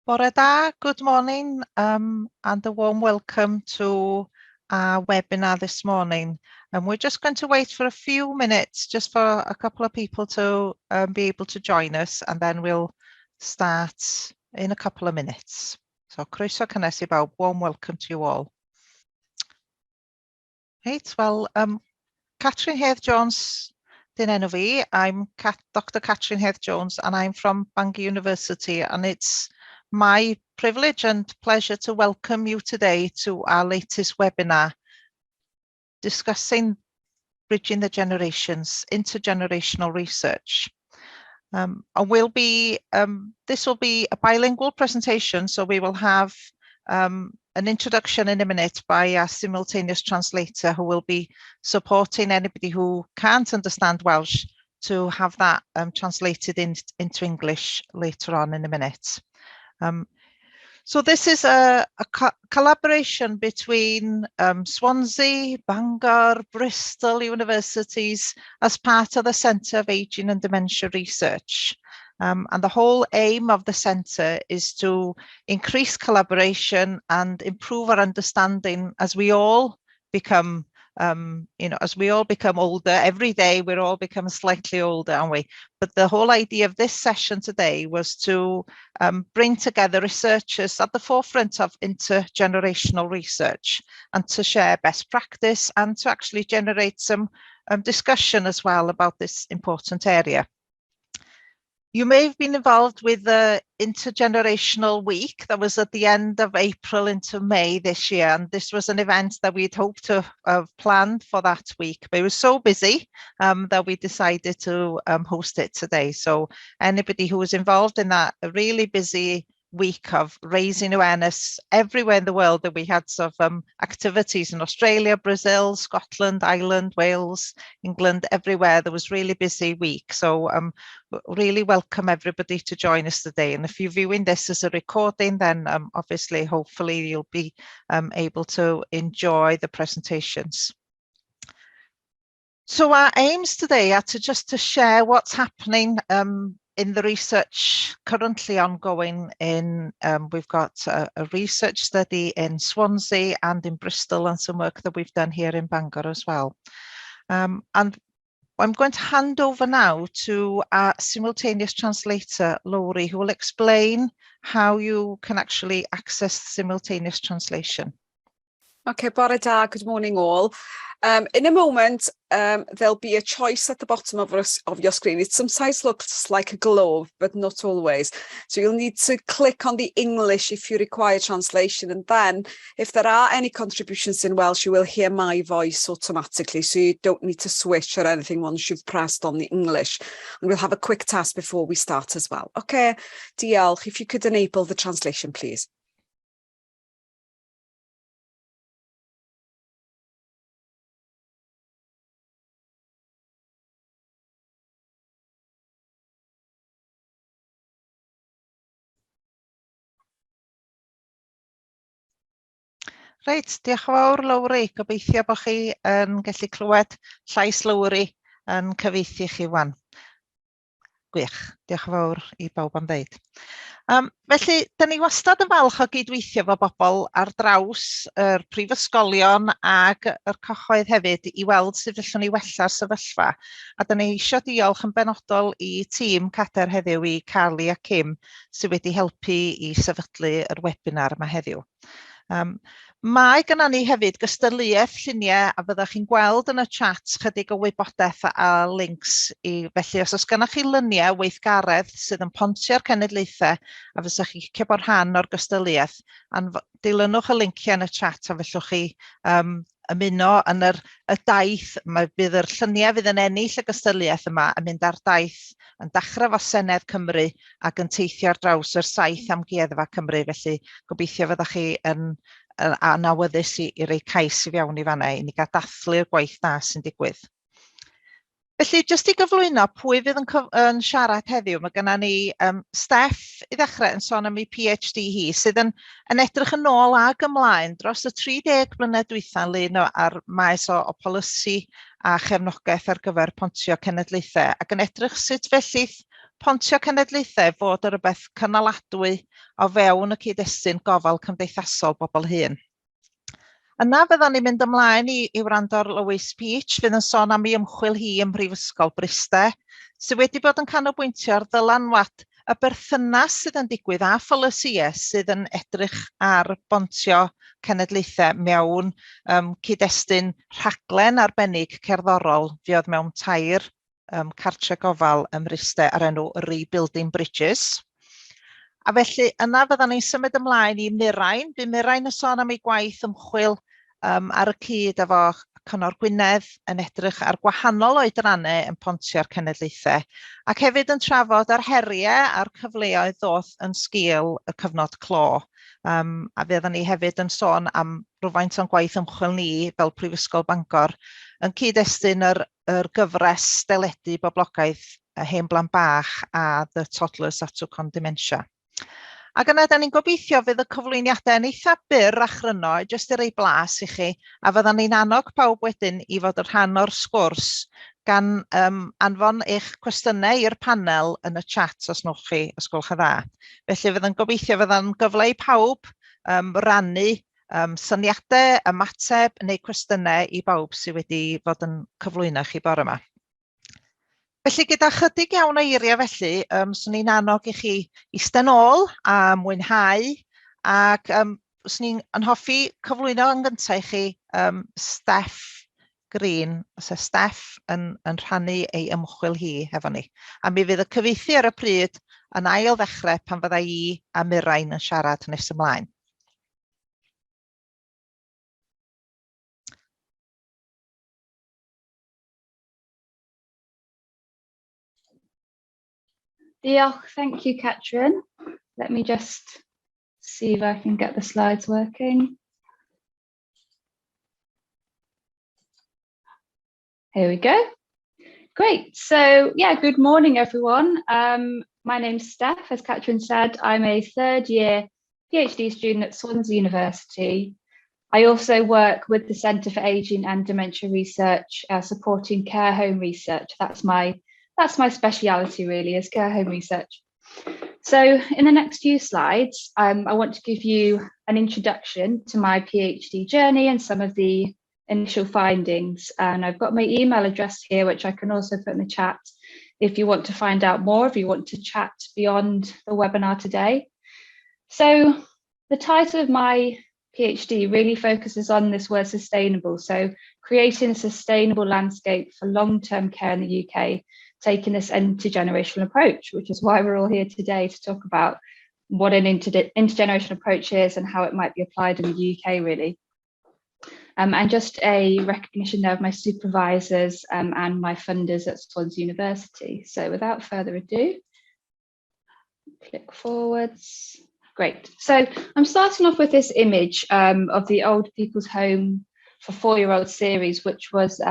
Bore da, good morning, and a warm welcome to our webinar this morning. And we're just going to wait for a few minutes just for a couple of people to be able to join us, and then we'll start in a couple of minutes. So croeso cynnes i bawb, warm welcome to you all. Right, well, Catrin Hedd Jones dyn enw fi. I'm Dr. Catrin Hedd Jones, and I'm from Bangor University, and it's my privilege and pleasure to welcome you today to our latest webinar discussing bridging the generations, intergenerational research. And this will be a bilingual presentation, so we will have an introduction in a minute by our simultaneous translator who will be supporting anybody who can't understand Welsh to have that translated into English later on in a minute. So this is a collaboration between Swansea, Bangor, Bristol universities as part of the Centre of Ageing and Dementia Research. And the whole aim of the centre is to increase collaboration and improve our understanding as we all become, you know, as we all become older. Every day we're all becoming slightly older, aren't we? But the whole idea of this session today was to bring together researchers at the forefront of intergenerational research and to share best practice and to actually generate some discussion as well about this important area. You may have been involved with the Intergenerational Week that was at the end of April into May this year. And this was an event that we'd hoped to have planned for that week, but it was so busy that we decided to host it today. So anybody who was involved in that really busy week of raising awareness everywhere in the world, that we had sort of activities in Australia, Brazil, Scotland, Ireland, Wales, England, everywhere. There was really busy week. So really welcome everybody to join us today. And if you're viewing this as a recording, then obviously, hopefully you'll be able to enjoy the presentations. So our aims today are to just to share what's happening in the research currently ongoing in, we've got a research study in Swansea and in Bristol, and some work that we've done here in Bangor as well. And I'm going to hand over now to our simultaneous translator, Lowri, who will explain how you can actually access simultaneous translation. Okay, bore da, good morning all. In a moment, there'll be a choice at the bottom of your screen. It sometimes looks like a globe, but not always. So you'll need to click on the English if you require translation. And then if there are any contributions in Welsh, you will hear my voice automatically. So you don't need to switch or anything once you've pressed on the English. And we'll have a quick test before we start as well. Okay, diolch. If you could enable the translation, please. Reit, diolch yn fawr, Lowri. Gobeithio bod chi yn gallu clywed llais Lowri yn cyfieithu chi wan. Gwych, diolch yn fawr i bawb am ddeud. Felly, dyn ni wastad yn falch o gydweithio efo bobl ar draws yr prifysgolion ag yr cyhoedd hefyd i weld sut fellwn ni wella'r sefyllfa. A dyn ni eisiau diolch yn benodol i tîm Cadair heddiw, i Carly a Kim, sydd wedi helpu i sefydlu yr webinar yma heddiw. Mae gynna ni hefyd gystadleuaeth lluniau, a fyddwch chi'n gweld yn y chat chydig o wybodaeth a links i, felly os oes gynnoch chi luniau weithgaredd sydd yn pontio'r cenedlaethau a fysach chi'n licio bod rhan o'r gystadleuaeth, dilynwch y linciau yn y chat a fellwch chi ymuno yn y daith. Mae, bydd yr lluniau fydd yn ennill y gystadleuaeth yma yn mynd ar daith yn dechrau efo Senedd Cymru ac yn teithio ar draws yr 7 amgueddfa Cymru, felly gobeithio fyddwch chi yn awyddus i roi cais i fewn i fanna i ni gael dathlu'r gwaith da sy'n digwydd. Felly, jyst i gyflwyno pwy fydd yn siarad heddiw, mae genna ni Steph i ddechrau yn sôn am ei PhD hi, sydd yn edrych yn ôl ag ymlaen dros y 30 blynedd dwytha ynglyn â'r maes o polisi a chefnogaeth ar gyfer pontio cenedlaethau, ac yn edrych sut fellith pontio cenedlaethau fod yn rhywbeth cynaladwy o fewn y cyd-destun gofal cymdeithasol bobl hŷn. Yna fyddan ni'n mynd ymlaen i wrando ar Louise Peach, fydd yn sôn am ei ymchwil hi ym Mhrifysgol Bryste, sydd wedi bod yn canolbwyntio ar ddylanwad y berthynas sydd yn digwydd a pholisïau sydd yn edrych ar bontio cenedlaethau mewn cyd-destun rhaglen arbennig cerddorol fuodd mewn tair cartre gofal ym Mryste ar enw Rebuilding Bridges. A felly yna fyddan ni'n symud ymlaen i Mirain. Bu Mirain yn sôn am ei gwaith ymchwil ar y cyd efo Cyngor Gwynedd yn edrych ar gwahanol oedrannau yn pontio'r cenedlaethau ac hefyd yn trafod ar heriau a'r cyfleoedd ddoth yn sgil y cyfnod clo. A fyddan ni hefyd yn sôn am rywfaint o'n gwaith ymchwil ni fel Prifysgol Bangor yn cyd-destun yr gyfres deledu boblogaidd Hen Blant Bach a The Toddlers That Took on Dementia. Ac yna, da ni'n gobeithio fydd y cyflwyniadau yn eitha byr a chryno, jyst i roi blas i chi, a fyddan ni'n annog pawb wedyn i fod yn rhan o'r sgwrs gan anfon eich cwestiynau i'r panel yn y chat os newch chi, os gwelwch yn dda. Felly fyddan gobeithio fydda'n gyfle i pawb rannu syniadau, ymateb neu cwestiynau i bawb sydd wedi fod yn cyflwyno chi bore yma. Felly gyda chydig iawn o eiriau felly, swn i'n annog i chi eistedd nôl a mwynhau, ac swn i'n yn hoffi cyflwyno yn gyntaf i chi Steph Green. Os yw Steph yn rhannu ei ymchwil hi hefo ni. A mi fydd y cyfieithu ar y pryd yn ail ddechrau pan fydda i a Mirain yn siarad nes ymlaen. Diolch, thank you, Catrin. Let me just see if I can get the slides working. Here we go. Great. Good morning, everyone. My name's Steph, as Catrin said. I'm a third year PhD student at Swansea University. I also work with the Centre for Ageing and Dementia Research, supporting care home research. That's my speciality, really, is care home research. So in the next few slides, I want to give you an introduction to my PhD journey and some of the initial findings. And I've got my email address here, which I can also put in the chat if you want to find out more, if you want to chat beyond the webinar today. So the title of my PhD really focuses on this word sustainable. So creating a sustainable landscape for long-term care in the UK, taking this intergenerational approach, which is why we're all here today to talk about what an intergenerational approach is and how it might be applied in the UK, really. And just a recognition there of my supervisors and my funders at Swansea University. So without further ado, click forwards. Great. So I'm starting off with this image of the Old People's Home for 4-Year-Old series, which was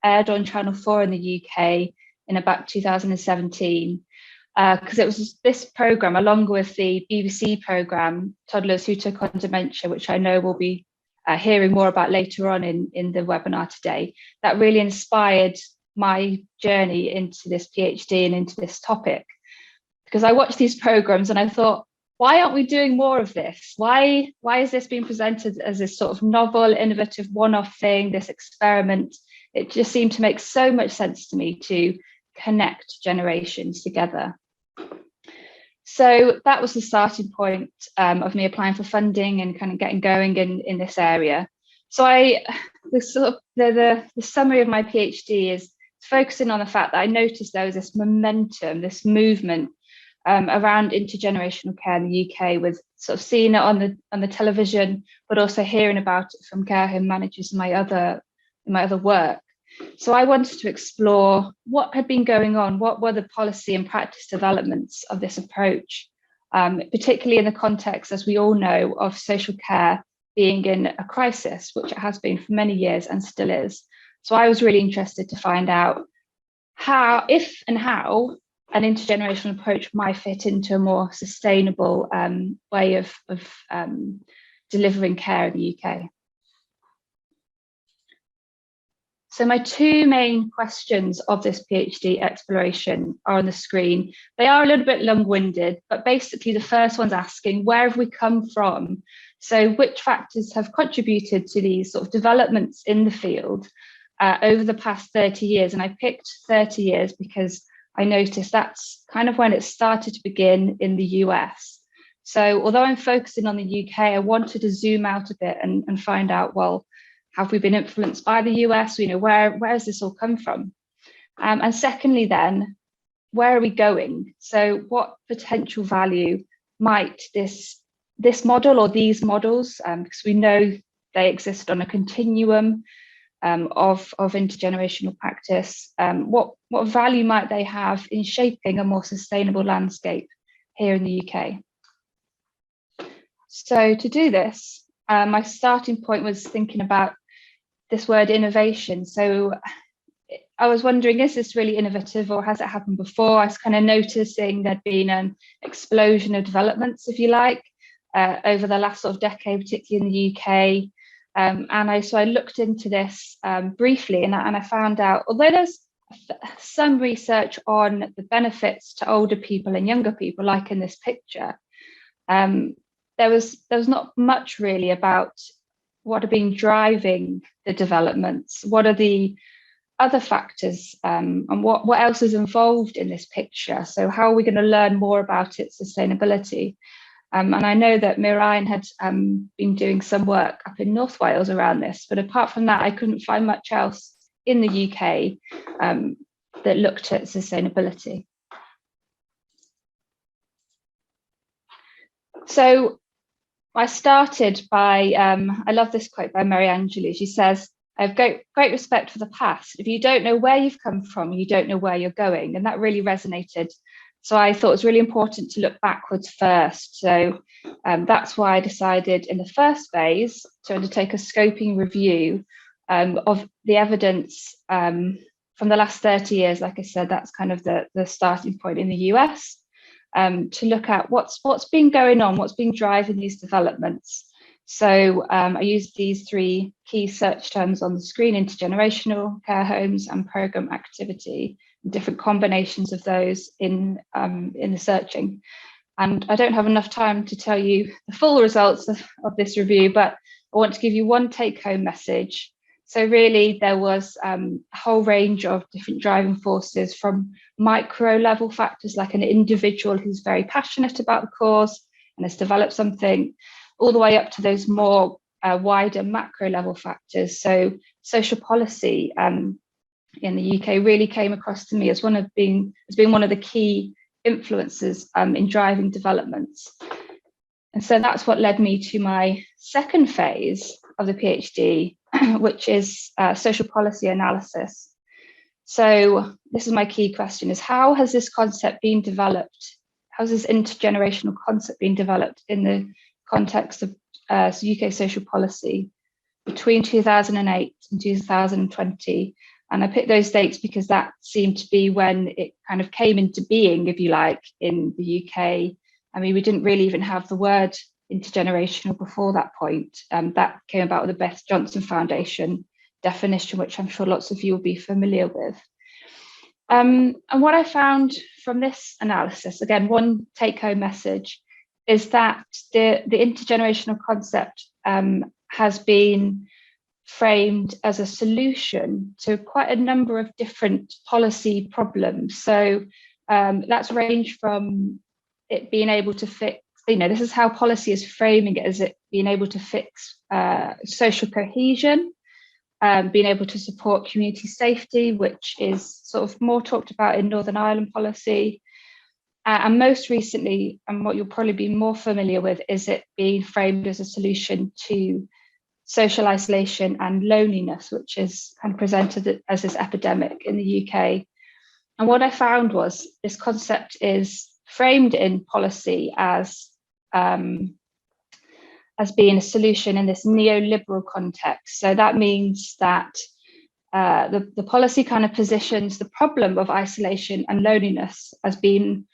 aired on Channel 4 in the UK in about 2017, because it was this programme, along with the BBC programme, Toddlers Who Took on Dementia, which I know we'll be hearing more about later on in the webinar today, that really inspired my journey into this PhD and into this topic. Because I watched these programmes and I thought, why aren't we doing more of this? Why is this being presented as this sort of novel, innovative one-off thing, this experiment? It just seemed to make so much sense to me to connect generations together. So that was the starting point of me applying for funding and kind of getting going in this area. So the summary of my PhD is focusing on the fact that I noticed there was this momentum, this movement around intergenerational care in the UK, with sort of seeing it on the television, but also hearing about it from care home managers in my other work. So I wanted to explore what had been going on, what were the policy and practice developments of this approach, particularly in the context, as we all know, of social care being in a crisis, which it has been for many years and still is. So I was really interested to find out how, if and how, an intergenerational approach might fit into a more sustainable way of delivering care in the UK. So my two main questions of this PhD exploration are on the screen. They are a little bit long-winded, but basically the first one's asking, where have we come from? So which factors have contributed to these sort of developments in the field over the past 30 years? And I picked 30 years because I noticed that's kind of when it started to begin in the US. So although I'm focusing on the UK, I wanted to zoom out a bit and find out, well, have we been influenced by the US? You know, where has this all come from? And secondly, then, where are we going? So what potential value might this model or these models, because we know they exist on a continuum of intergenerational practice, what value might they have in shaping a more sustainable landscape here in the UK? So to do this, my starting point was thinking about this word innovation. So I was wondering, is this really innovative or has it happened before? I was kind of noticing there'd been an explosion of developments, if you like, over the last sort of decade, particularly in the UK. So I looked into this briefly, and I found out, although there's some research on the benefits to older people and younger people, like in this picture, there was not much really about what have been driving the developments, what are the other factors, and what else is involved in this picture. So how are we going to learn more about its sustainability? And I know that Mirain had been doing some work up in North Wales around this, but apart from that, I couldn't find much else in the UK that looked at sustainability. So I started by, I love this quote by Mary Angelou. She says, I have great respect for the past. If you don't know where you've come from, you don't know where you're going. And that really resonated. So I thought it was really important to look backwards first. So that's why I decided in the first phase to undertake a scoping review of the evidence from the last 30 years. Like I said, that's kind of the starting point in the US, to look at what's been going on, what's been driving these developments. So I used these three key search terms on the screen: intergenerational, care homes, and programme activity, and different combinations of those in the searching. And I don't have enough time to tell you the full results of this review, but I want to give you one take-home message. So really there was a whole range of different driving forces, from micro level factors like an individual who's very passionate about the cause and has developed something, all the way up to those more wider macro level factors. So social policy in the UK really came across to me as being one of the key influences in driving developments. And so that's what led me to my second phase of the PhD, which is social policy analysis. So this is my key question, is how has this concept been developed? How has this intergenerational concept been developed in the context of UK social policy between 2008 and 2020? And I picked those dates because that seemed to be when it kind of came into being, if you like, in the UK. I mean, we didn't really even have the word intergenerational before that point. That came about with the Beth Johnson Foundation definition, which I'm sure lots of you will be familiar with. And what I found from this analysis, again, one take-home message, is that the intergenerational concept has been framed as a solution to quite a number of different policy problems. So that's ranged from it being able to fix, you know, this is how policy is framing it, as it being able to fix social cohesion, being able to support community safety, which is sort of more talked about in Northern Ireland policy. And most recently, and what you'll probably be more familiar with, is it being framed as a solution to social isolation and loneliness, which is kind of presented as this epidemic in the UK. And what I found was this concept is framed in policy as being a solution in this neoliberal context. So that means that the policy kind of positions the problem of isolation and loneliness as being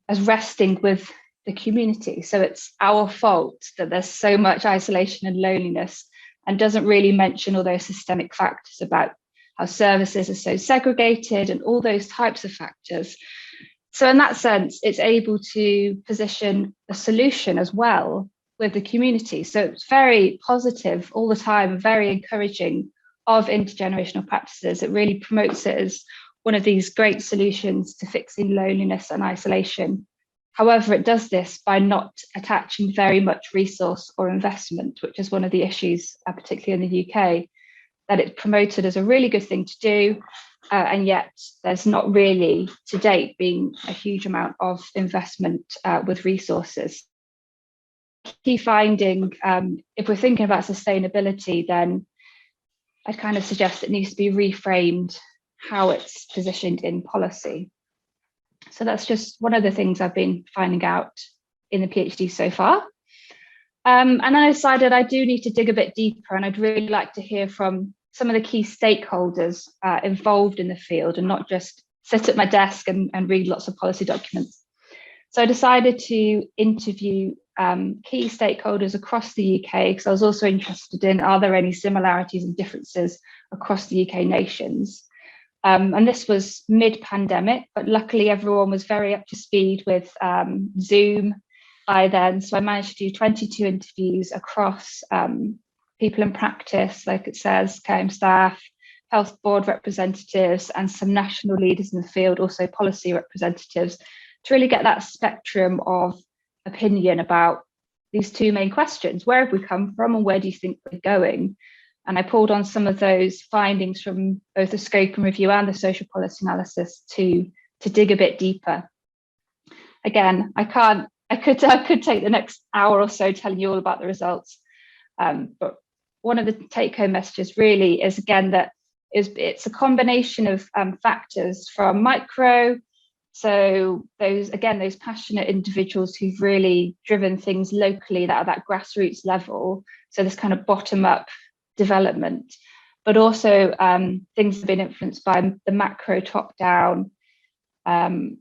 as resting with the community. So it's our fault that there's so much isolation and loneliness, and doesn't really mention all those systemic factors about how services are so segregated and all those types of factors. So in that sense, it's able to position a solution as well with the community. So it's very positive all the time, very encouraging of intergenerational practices. It really promotes it as one of these great solutions to fixing loneliness and isolation. However, it does this by not attaching very much resource or investment, which is one of the issues, particularly in the UK, that it's promoted as a really good thing to do, and yet there's not really, to date, been a huge amount of investment with resources. Key finding, if we're thinking about sustainability, then I'd kind of suggest it needs to be reframed how it's positioned in policy. So that's just one of the things I've been finding out in the PhD so far. And then I decided I do need to dig a bit deeper, and I'd really like to hear from some of the key stakeholders involved in the field and not just sit at my desk and read lots of policy documents. So I decided to interview key stakeholders across the UK, because I was also interested in, are there any similarities and differences across the UK nations? And this was mid-pandemic, but luckily everyone was very up to speed with Zoom by then. So I managed to do 22 interviews across people in practice, like it says, care home staff, health board representatives, and some national leaders in the field, also policy representatives, to really get that spectrum of opinion about these two main questions. Where have we come from and where do you think we're going? And I pulled on some of those findings from both the scope and review and the social policy analysis to dig a bit deeper. Again, I could take the next hour or so telling you all about the results. But one of the take-home messages really is, again, that it's a combination of factors from micro, so those, again, those passionate individuals who've really driven things locally that are that grassroots level, so this kind of bottom-up development, but also things have been influenced by the macro top-down kind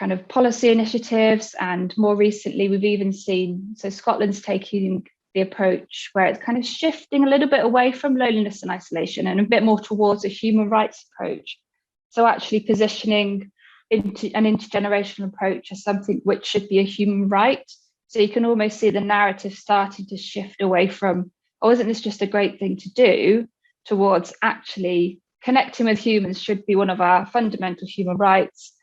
of policy initiatives, and more recently we've even seen, so Scotland's taking the approach where it's kind of shifting a little bit away from loneliness and isolation and a bit more towards a human rights approach. So actually positioning into an intergenerational approach as something which should be a human right. So you can almost see the narrative starting to shift away from, oh, isn't this just a great thing to do, towards actually connecting with humans should be one of our fundamental human rights.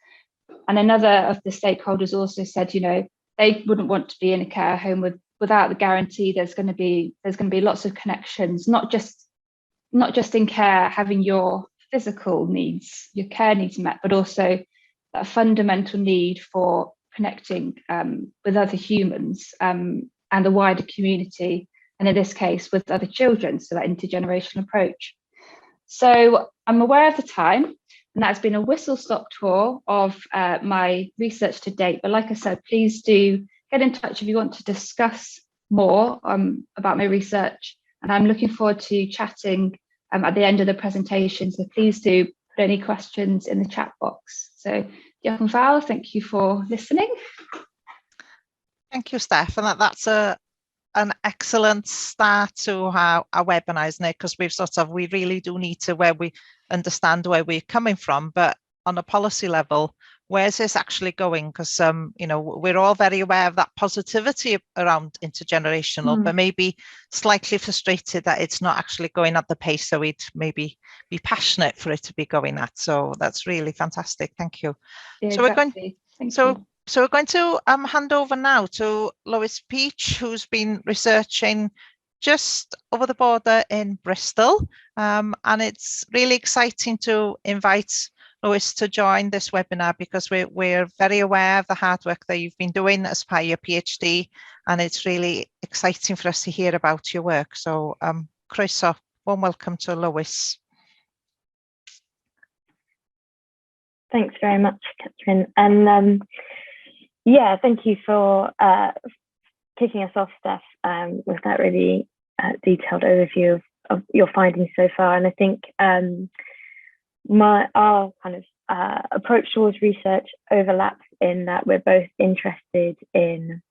And another of the stakeholders also said, you know, they wouldn't want to be in a care home without the guarantee there's going to be lots of connections, not just in care, having your physical needs, your care needs met, but also that fundamental need for connecting with other humans and the wider community, and in this case with other children, so that intergenerational approach. So I'm aware of the time, and that's been a whistle-stop tour of my research to date. But like I said, please do get in touch if you want to discuss more about my research. And I'm looking forward to chatting at the end of the presentation. So please do put any questions in the chat box. So diolch yn fawr, thank you for listening. Thank you, Steph. And that's an excellent start to our webinar, isn't it? Because we really do need to, where we understand where we're coming from, but on a policy level, where's this actually going? Because you know, we're all very aware of that positivity around intergenerational, but maybe slightly frustrated that it's not actually going at the pace that we'd maybe be passionate for it to be going at. So that's really fantastic. Thank you. Yeah, so exactly. We're going. So we're going to hand over now to Lois Peach, who's been researching just over the border in Bristol, and it's really exciting to invite Lois to join this webinar because we're very aware of the hard work that you've been doing as part of your PhD, and it's really exciting for us to hear about your work. So croeso, warm welcome to Lois. Thanks very much, Catherine. And yeah, thank you for kicking us off, Steph, with that really detailed overview of your findings so far. And I think our kind of approach towards research overlaps in that we're both interested in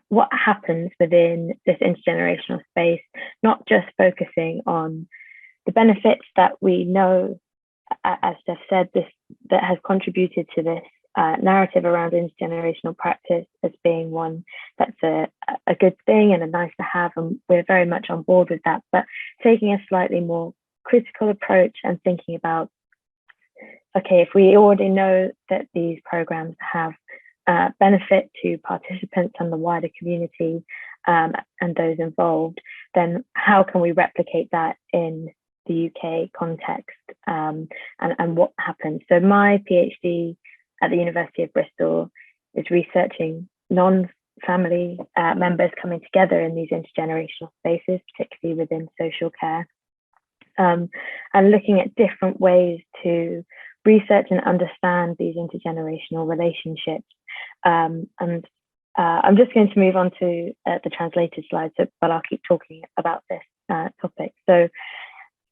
what happens within this intergenerational space, not just focusing on the benefits that we know, as Steph said, this that has contributed to this narrative around intergenerational practice as being one that's a good thing and a nice to have, and we're very much on board with that, but taking a slightly more critical approach and thinking about, okay, if we already know that these programs have benefit to participants and the wider community and those involved, then how can we replicate that in the UK context, and what happens? So my PhD at the University of Bristol is researching non-family members coming together in these intergenerational spaces, particularly within social care, and looking at different ways to research and understand these intergenerational relationships. I'm just going to move on to the translated slides, but I'll keep talking about this topic. So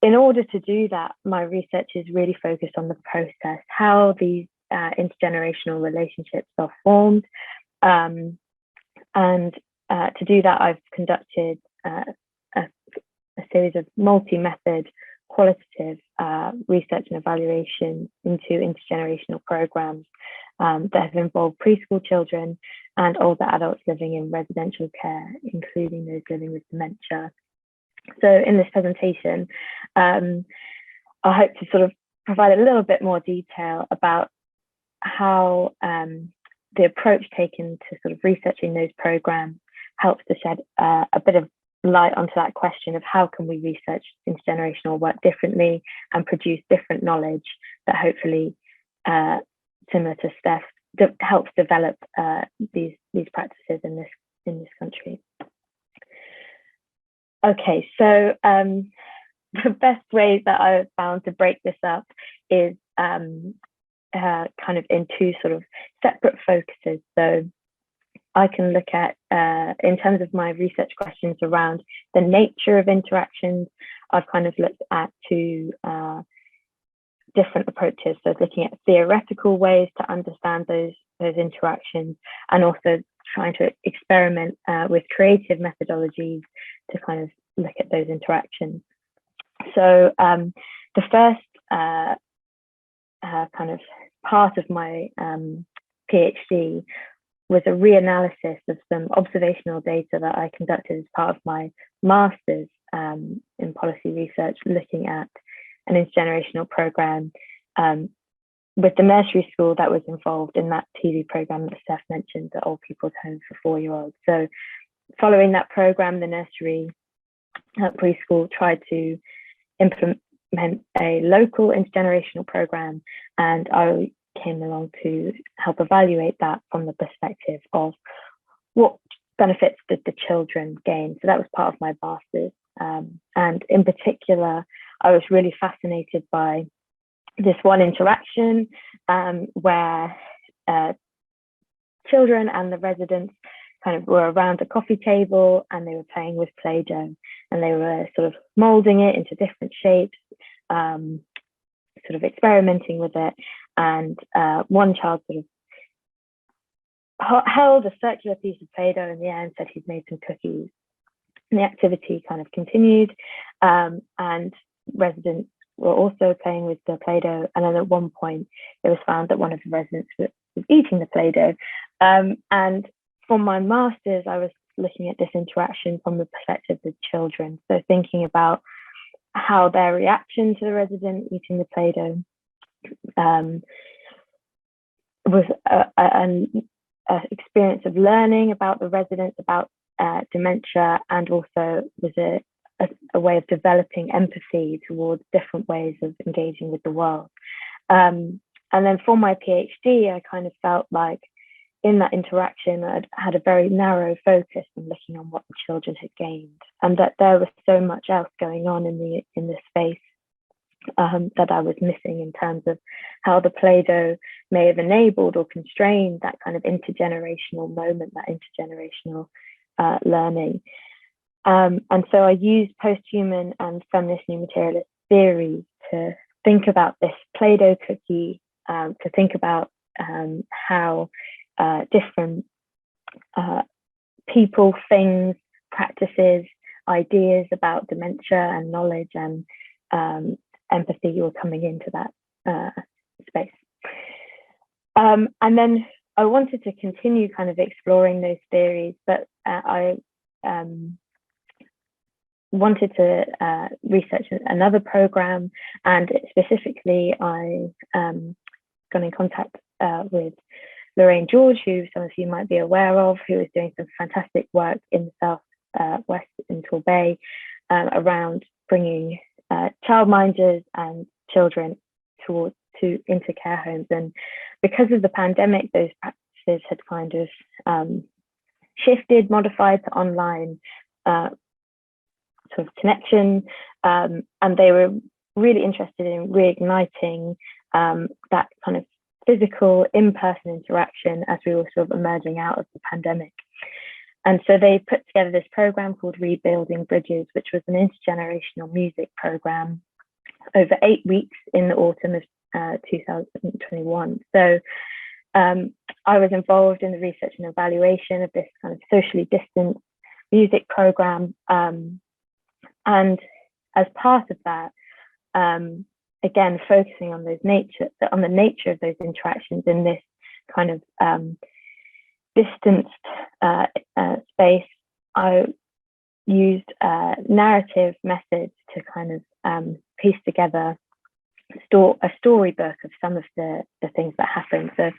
in order to do that, my research is really focused on the process, how these intergenerational relationships are formed. To do that, I've conducted a series of multi-method qualitative research and evaluation into intergenerational programs that have involved preschool children and older adults living in residential care, including those living with dementia. So in this presentation, I hope to sort of provide a little bit more detail about how the approach taken to sort of researching those programs helps to shed a bit of light onto that question of how can we research intergenerational work differently and produce different knowledge that hopefully, similar to Steph, helps develop these practices in this country. Okay, so the best way that I've found to break this up is kind of in two sort of separate focuses. So I can look at, in terms of my research questions around the nature of interactions, I've kind of looked at two different approaches. So looking at theoretical ways to understand those interactions, and also trying to experiment with creative methodologies to kind of look at those interactions. So the first kind of part of my PhD was a reanalysis of some observational data that I conducted as part of my master's in policy research, looking at an intergenerational program with the nursery school that was involved in that TV program that Steph mentioned, the Old People's Home for 4-year-olds. So following that program, the nursery preschool tried to implement a local intergenerational program, and I came along to help evaluate that from the perspective of what benefits did the children gain. So that was part of my master's. And in particular, I was really fascinated by this one interaction where children and the residents kind of were around a coffee table and they were playing with Play-Doh, and they were sort of molding it into different shapes, sort of experimenting with it. And one child sort of held a circular piece of Play-Doh in the air and said he'd made some cookies. And the activity kind of continued, and residents were also playing with the Play-Doh. And then at one point, it was found that one of the residents was eating the Play-Doh. And for my master's, I was looking at this interaction from the perspective of the children. So thinking about how their reaction to the resident eating the Play-Doh was an experience of learning about the residents, about dementia, and also was a way of developing empathy towards different ways of engaging with the world. And then for my PhD, I kind of felt like in that interaction, I'd had a very narrow focus on looking on what the children had gained, and that there was so much else going on in the space that I was missing in terms of how the Play-Doh may have enabled or constrained that kind of intergenerational moment, that intergenerational learning. And so I used post-human and feminist new materialist theory to think about this Play-Doh cookie, to think about how different people, things, practices, ideas about dementia and knowledge and empathy were coming into that space. And then I wanted to continue kind of exploring those theories, but I wanted to research another program, and specifically I got in contact with Lorraine George, who some of you might be aware of, who is doing some fantastic work in the South West in Torbay around bringing childminders and children into care homes. And because of the pandemic, those practices had kind of shifted, modified to online sort of connection, and they were really interested in reigniting that kind of physical in-person interaction as we were sort of emerging out of the pandemic. And so they put together this program called Rebuilding Bridges, which was an intergenerational music program over 8 weeks in the autumn of 2021. So I was involved in the research and evaluation of this kind of socially distanced music program. And as part of that, again, focusing on those nature, on the nature of those interactions in this kind of distanced space, I used narrative methods to kind of piece together a storybook of some of the things that happened. So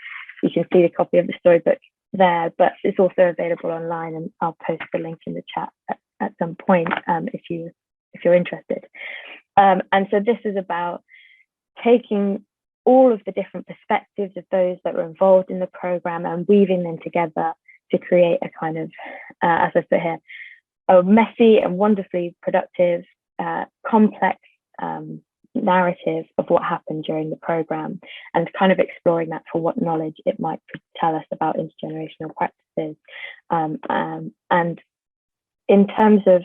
you can see the copy of the storybook there, but it's also available online, and I'll post the link in the chat at some point if you're interested. And so this is about taking all of the different perspectives of those that were involved in the program and weaving them together to create a kind of, as I put here, a messy and wonderfully productive, complex narrative of what happened during the program, and kind of exploring that for what knowledge it might tell us about intergenerational practices. And in terms of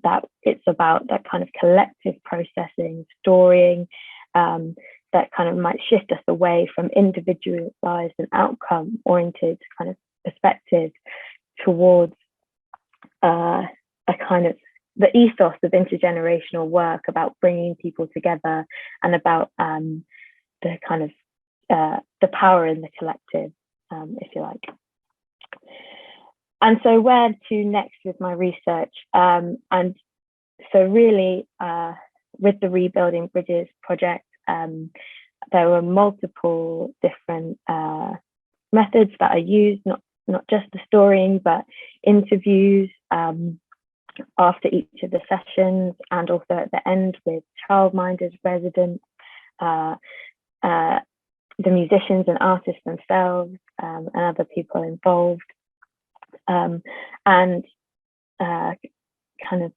that, it's about that kind of collective processing, storying, that kind of might shift us away from individualized and outcome-oriented kind of perspectives towards a kind of the ethos of intergenerational work about bringing people together and about the kind of the power in the collective, if you like. And so where to next with my research? And so really with the Rebuilding Bridges project, there were multiple different methods that I used, not just the storying, but interviews after each of the sessions, and also at the end with childminders, residents, the musicians and artists themselves, and other people involved, and kind of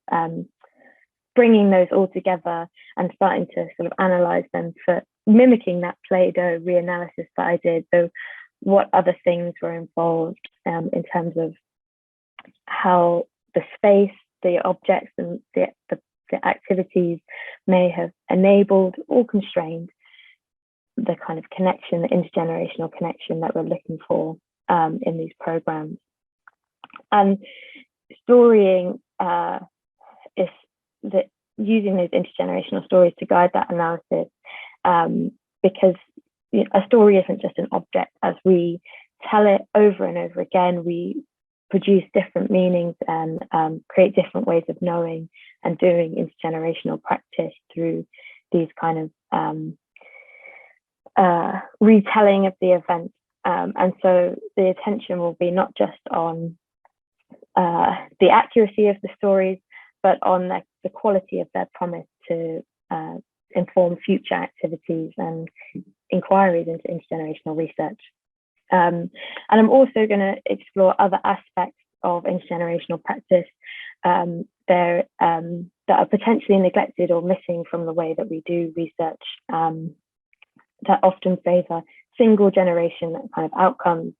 bringing those all together and starting to sort of analyze them for mimicking that Play-Doh reanalysis that I did. So what other things were involved in terms of how the space, the objects and the activities may have enabled or constrained the kind of connection, the intergenerational connection that we're looking for in these programs. And storying is using those intergenerational stories to guide that analysis, because a story isn't just an object. As we tell it over and over again, we produce different meanings and create different ways of knowing and doing intergenerational practice through these kind of retelling of the event. And so the attention will be not just on the accuracy of the stories, but on the quality of their promise to inform future activities and inquiries into intergenerational research. And I'm also going to explore other aspects of intergenerational practice that are potentially neglected or missing from the way that we do research, that often favour single generation kind of outcomes.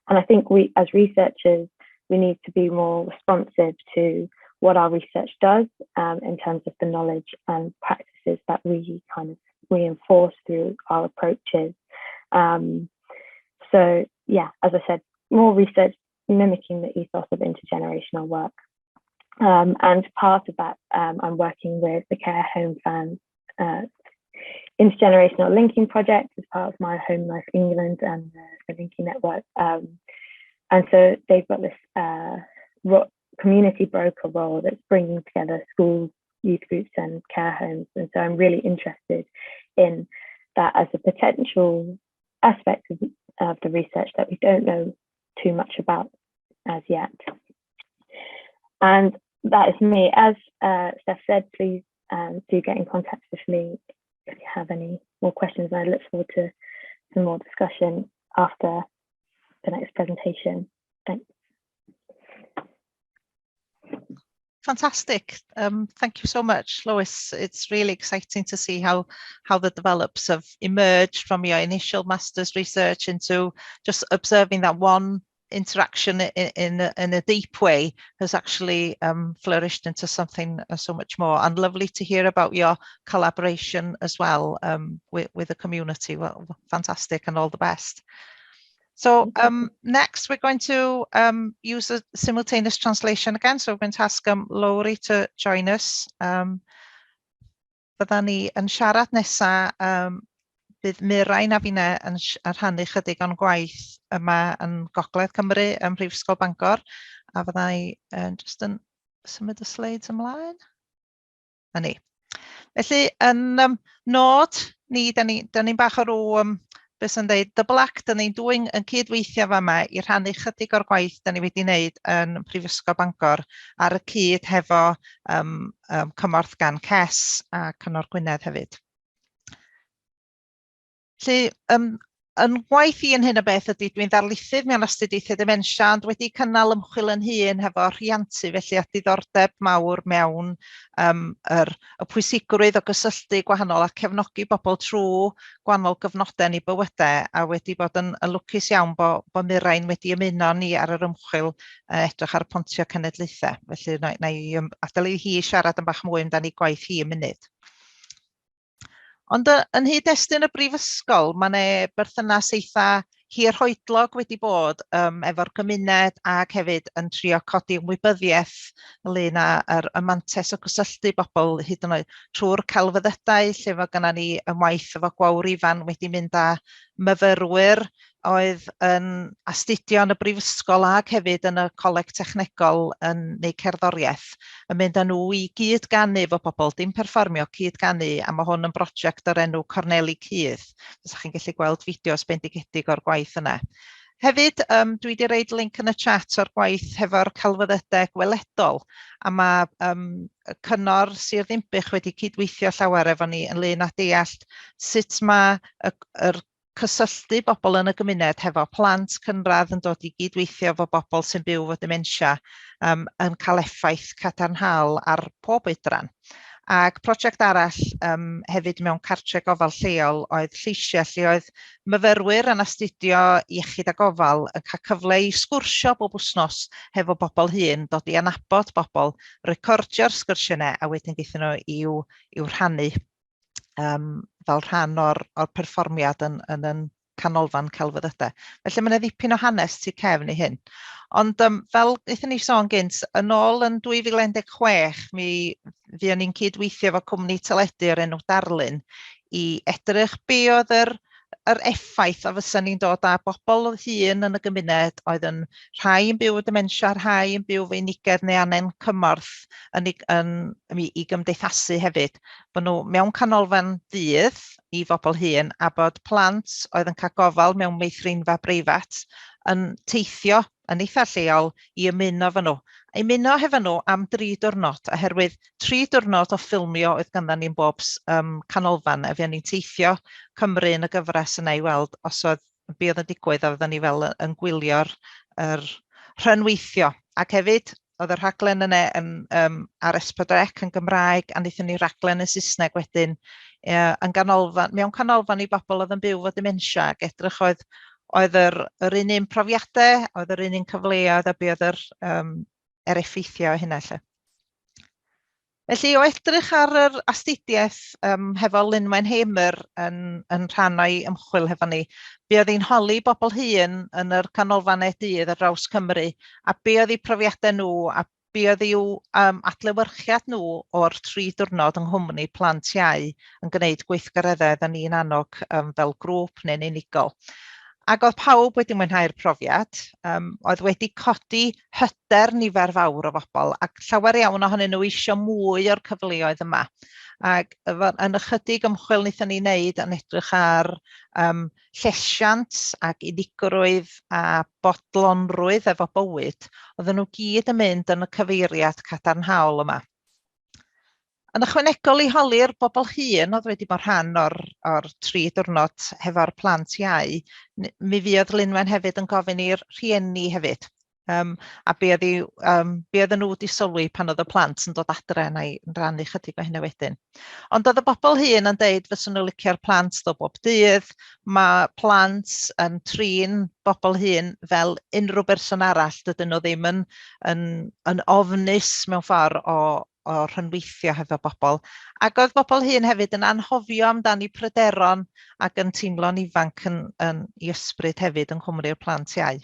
And I think we, as researchers, we need to be more responsive to what our research does in terms of the knowledge and practices that we kind of reinforce through our approaches. So yeah, as I said, more research mimicking the ethos of intergenerational work. And part of that, I'm working with the Care Home Fans Intergenerational Linking Project as part of my HomeLife England and the Linking Network. And so they've got this community broker role that's bringing together schools, youth groups and care homes. And so I'm really interested in that as a potential aspect of the research that we don't know too much about as yet. And that is me. As Steph said, please do get in contact with me if you have any more questions. And I look forward to some more discussion after the next presentation. Thanks. Fantastic. Thank you so much, Lois. It's really exciting to see how the develops have emerged from your initial master's research into just observing that one interaction in a deep way has actually flourished into something so much more. And lovely to hear about your collaboration as well with the community. Well, fantastic, and all the best. So next we're going to use a simultaneous translation again. So we're going to ask Lowri to join us. Fydda ni yn siarad nesa, bydd Mirain a finne yn rhannu chydig o'n gwaith yma yn Gogledd Cymru ym Mhrifysgol Bangor, a fydda i jyst yn symud y slides ymlaen. Na ni. Felly, yn nod ni, da ni'n ni bach o rw, beth sy'n dweud, double act, da ni'n dwy'n yn cydweithio fama i rhannu chydig o'r gwaith da ni wedi wneud yn Prifysgol Bangor ar y cyd hefo cymorth gan CES a Cyngor Gwynedd hefyd. Felly, yn gwaith i yn hyn o beth ydy dwi'n ddarlithydd mewn astudiaethau dementia, ond wedi cynnal ymchwil yn hun hefo rhiantu, felly a diddordeb mawr mewn y pwysigrwydd o gysylltu gwahanol a cefnogi bobl trwy gwahanol gyfnodau yn eu bywydau, a wedi bod yn lwcus iawn bo Mirain wedi ymuno ni ar yr ymchwil edrych ar y pontio cenedlaethau. Felly na i adael i hi siarad yn bach mwy amdani gwaith hi yn munud. Ond yn nghyd-destun y brifysgol, mae 'ne berthynas eitha hirhoedlog wedi bod efo'r gymuned ac hefyd yn trio codi ymwybyddiaeth ynglyn â y mantais o gysylltu bobl hyd yn oed trwy'r celfyddydau, lle fo gynna ni ymwaith efo Gwawr Ifan wedi mynd â myfyrwyr oedd yn astudio yn y brifysgol ac hefyd yn y coleg technegol yn neu cerddoriaeth, yn mynd â nhw i gyd ganu efo pobl, dim perfformio, cyd ganu, a mae hwn yn brosiect o'r enw Corneli Cudd. Fysa chi'n gallu gweld fideos bendigedig o'r gwaith yna. Hefyd, dwi wedi roid link yn y chat o'r gwaith hefo'r celfyddydau gweledol, a mae y Cyngor Sir Ddinbych wedi cydweithio llawer efo ni ynglyn â deall sut mae yr cysylltu bobl yn y gymuned hefo plant cynradd yn dod i gydweithio efo bobl sy'n byw efo dementia yn cael effaith cadarnhaol ar pob oedran. Ac prosiect arall hefyd mewn cartre gofal lleol oedd Lleisiau, lle oedd myfyrwyr yn astudio iechyd a gofal yn cael cyfle i sgwrsio bob wythnos hefo bobl hŷn, dod i anabod bobl, recordio'r sgwrsiau yna, a wedyn gaethon nhw i'w rhannu fel rhan o'r perfformiad yn canolfan celfyddydau. Felly mae yna ddipyn o hanes tu cefn i hyn. Ond fel wnaethon ni sôn gynt, yn ôl yn 2016, mi fuon ni'n cydweithio efo cwmni teledu o'r enw Darlun i edrych be oedd yr effaith a fysa ni'n dod â bobl hŷn yn y gymuned oedd yn rhai yn byw efo dementia, rhai yn byw efo unigedd neu angen cymorth yn i gymdeithasu hefyd. Bod nhw mewn canolfan ddydd i bobl hŷn a bod plant oedd yn cael gofal mewn meithrinfa breifat yn teithio yn eitha lleol i ymuno efo nhw. Ymuno hefo nhw am 3 diwrnod, oherwydd 3 diwrnod o ffilmio oedd ganddo ni'n bob canolfan, a fuon ni'n teithio Cymru yn y gyfres yna i weld os oedd be oedd yn digwydd a fydden ni fel yn gwylio'r yr rhyngweithio. Ac hefyd, oedd y rhaglen yna ar S4C yn Gymraeg, a wnaethon ni raglen yn Saesneg wedyn yn ganolfan, mewn canolfan i bobl oedd yn byw efo dementia, ac edrych oedd yr un profiadau, oedd yr un cyfleoedd a be oedd yr effeithiau o hynna 'lly. Felly o edrych ar yr astudiaeth hefo Lynwen Hamer yn rhan o'i ymchwil hefo ni, be oedd hi'n holi bobl hŷn yn yr canolfannau dydd ar draws Cymru, a be oedd eu profiadau nhw a be oedd i'w adlewyrchiad nhw o'r 3 diwrnod yng nghwmni plant iau yn gwneud gweithgareddau oedden ni'n annog fel grŵp neu'n unigol. Ac oedd pawb wedi mwynhau'r profiad, oedd wedi codi hyder nifer fawr o bobl, ac llawer iawn ohonyn nhw eisiau mwy o'r cyfleoedd yma. Ac yn ychydig ymchwil wnaethon ni wneud yn edrych ar llesiant ac unigrwydd a bodlonrwydd efo bywyd, oedden nhw gyd yn mynd yn y cyfeiriad cadarnhaol yma. Yn ychwanegol i holi'r bobl hŷn oedd wedi bod rhan o'r 3 diwrnod hefo'r plant iau, mi fuodd Lynwen hefyd yn gofyn i'r rhieni hefyd. A be oedd be oedden nhw wedi sylwi pan oedd y plant yn dod adre, na i rannu chydig o hynny wedyn. Ond oedd y bobl hŷn yn deud fyswn nhw licio'r plant ddod bob dydd, mae plant yn trin bobl hŷn fel unrhyw berson arall, dydyn nhw ddim yn ofnus mewn ffordd o rhyngweithio hefo bobl. Ac oedd bobl hŷn hefyd yn anghofio amdani pryderon ac yn teimlo'n ifanc yn i ysbryd hefyd yng nghwmni'r plant iau.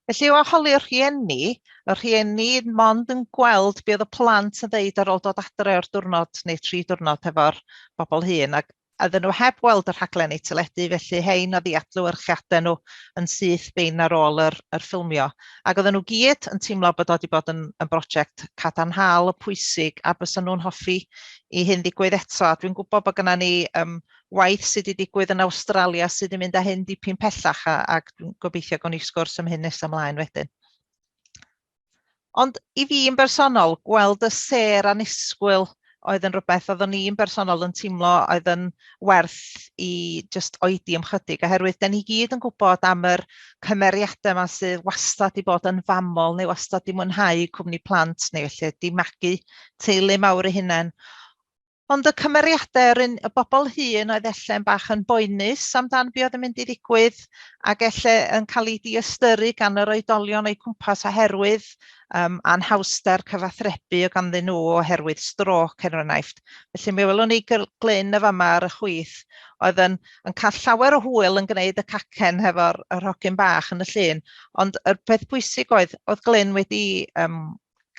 Felly o holi'r rhieni, y rhieni mond yn gweld be oedd y plant yn ddeud ar ôl dod adre o'r diwrnod neu 3 diwrnod hefo'r bobl hŷn, ac oedden nhw heb weld y rhaglenni teledu, felly hein oedd eu adlewyrchiadau nhw yn syth bin ar ôl yr ffilmio. Ac oedden nhw gyd yn teimlo bod o wedi bod yn brosiect cadarnhaol, pwysig, a bysa nhw'n hoffi i hyn ddigwydd eto. A dwi'n gwybod bod gynna ni waith sydd wedi digwydd yn Awstralia sydd wedi mynd â hyn dipyn pellach, ac dwi'n gobeithio gawn ni sgwrs am hyn nes ymlaen wedyn. Ond i fi yn bersonol, gweld y sêr annisgwyl oedd yn rhywbeth oeddwn i'n bersonol yn teimlo oedd yn werth i jyst oedi am chydig, oherwydd da ni gyd yn gwybod am yr cymeriadau yma sydd wastad 'di bod yn famol neu wastad 'di mwynhau cwmni plant neu felly 'di magu teulu mawr eu hunain. Ond y cymeriadau, y bobl hŷn oedd ella yn bach yn boenus amdan be oedd yn mynd i ddigwydd, ac ella yn cael eu diystyru gan yr oedolion o'u cwmpas oherwydd anhawster cyfathrebu o ganddyn nhw oherwydd strôc, er enghraifft. Felly mi welwn ni Glyn y fama ar y chwith, oedd yn cael llawer o hwyl yn gwneud y cacen hefo'r yr hogyn bach yn y llun, ond y peth pwysig oedd Glyn wedi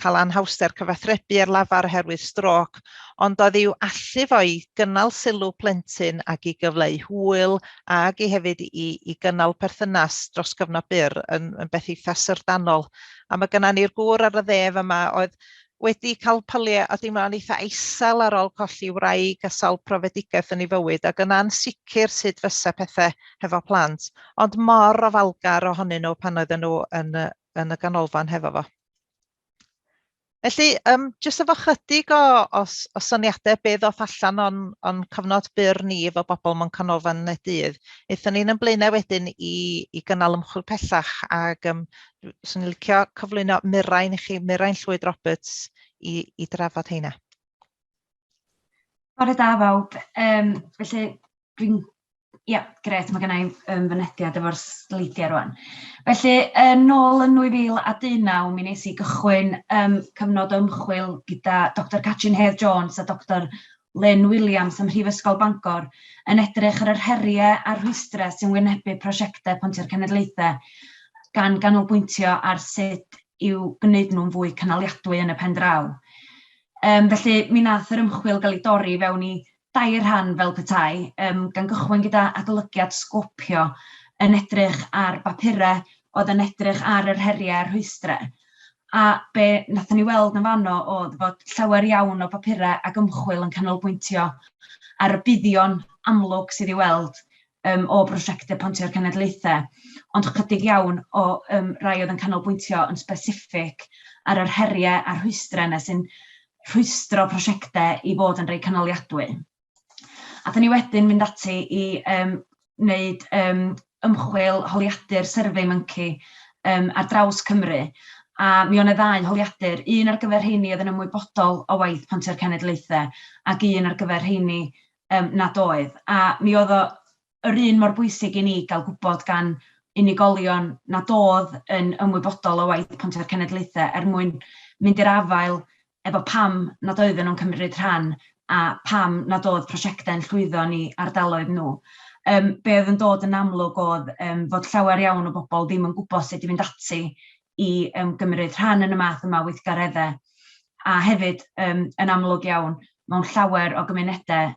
cael anhawster cyfathrebu ar lafar oherwydd strôc, ond oedd i'w allu fo i gynnal sylw plentyn ac i gyfleu hwyl ac i hefyd i gynnal perthynas dros gyfnod byr yn beth eitha syfrdanol. A mae gynna ni'r gŵr ar y dde yma oedd wedi cael pyliau o deimlo'n eitha isel ar ôl colli wraig a sawl profedigaeth yn ei fywyd, ac yn ansicr sut fysa pethau hefo plant, ond mor ofalgar ohonyn nhw pan oedden nhw yn y ganolfan hefo fo. Felly, jyst efo chydig o syniadau be ddoth allan o'n cyfnod byr ni efo bobl mewn canolfan y dydd, aethon ni'n ymlaenau wedyn i gynnal ymchwil pellach, ac swn i'n licio cyflwyno Mirain i chi, Mirain Llwyd Roberts, i drafod heina. Bore da bawb. Felly dwi'n, ia, grêt, mae gynna i fynediad efo'r sleidiau rwan. Felly, yn ôl yn 2019, mi wnes i gychwyn cyfnod o ymchwil gyda Dr Catrin Hedd Jones a Dr Lynn Williams ym Mhrifysgol Bangor yn edrych ar yr heriau a'r rhwystrau sy'n wynebu prosiectau Pontio'r Cenedlaethau, gan ganolbwyntio ar sut i'w gwneud nhw'n fwy cynaliadwy yn y pen draw. Felly, mi nath yr ymchwil gael ei dorri fewn i dair rhan fel petai, gan gychwyn gyda adolygiad sgopio yn edrych ar bapurau oedd yn edrych ar yr heriau a'r rhwystrau. A be nathon ni weld yn fanno oedd fod llawer iawn o bapurau ac ymchwil yn canolbwyntio ar y buddion amlwg sydd i weld o brosiectau Pontio'r Cenedlaethau, ond chydig iawn o rai oedd yn canolbwyntio yn specific ar yr heriau a'r rhwystrau yna sy'n rhwystro prosiectau i fod yn rhai cynaliadwy. A dyn ni wedyn mynd ati i wneud ymchwil holiadur Survey Monkey ar draws Cymru, a mi oedd 'na ddau holiadur, un ar gyfer rheini oedd yn ymwybodol o waith Pontio'r Cenedlaethau ac un ar gyfer rheini nad oedd. A mi oedd o yr un mor bwysig i ni gael gwybod gan unigolion nad oedd yn ymwybodol o waith Pontio'r Cenedlaethau er mwyn mynd i'r afael efo pam nad oedden nhw'n cymryd rhan a pam nad oedd prosiectau'n llwyddo yn eu ardaloedd nhw. Be oedd yn dod yn amlwg oedd fod llawer iawn o bobl ddim yn gwybod sut i fynd ati i i um, gymryd rhan yn y math yma o weithgareddau. A hefyd, um, yn amlwg iawn, mewn llawer o gymunedau,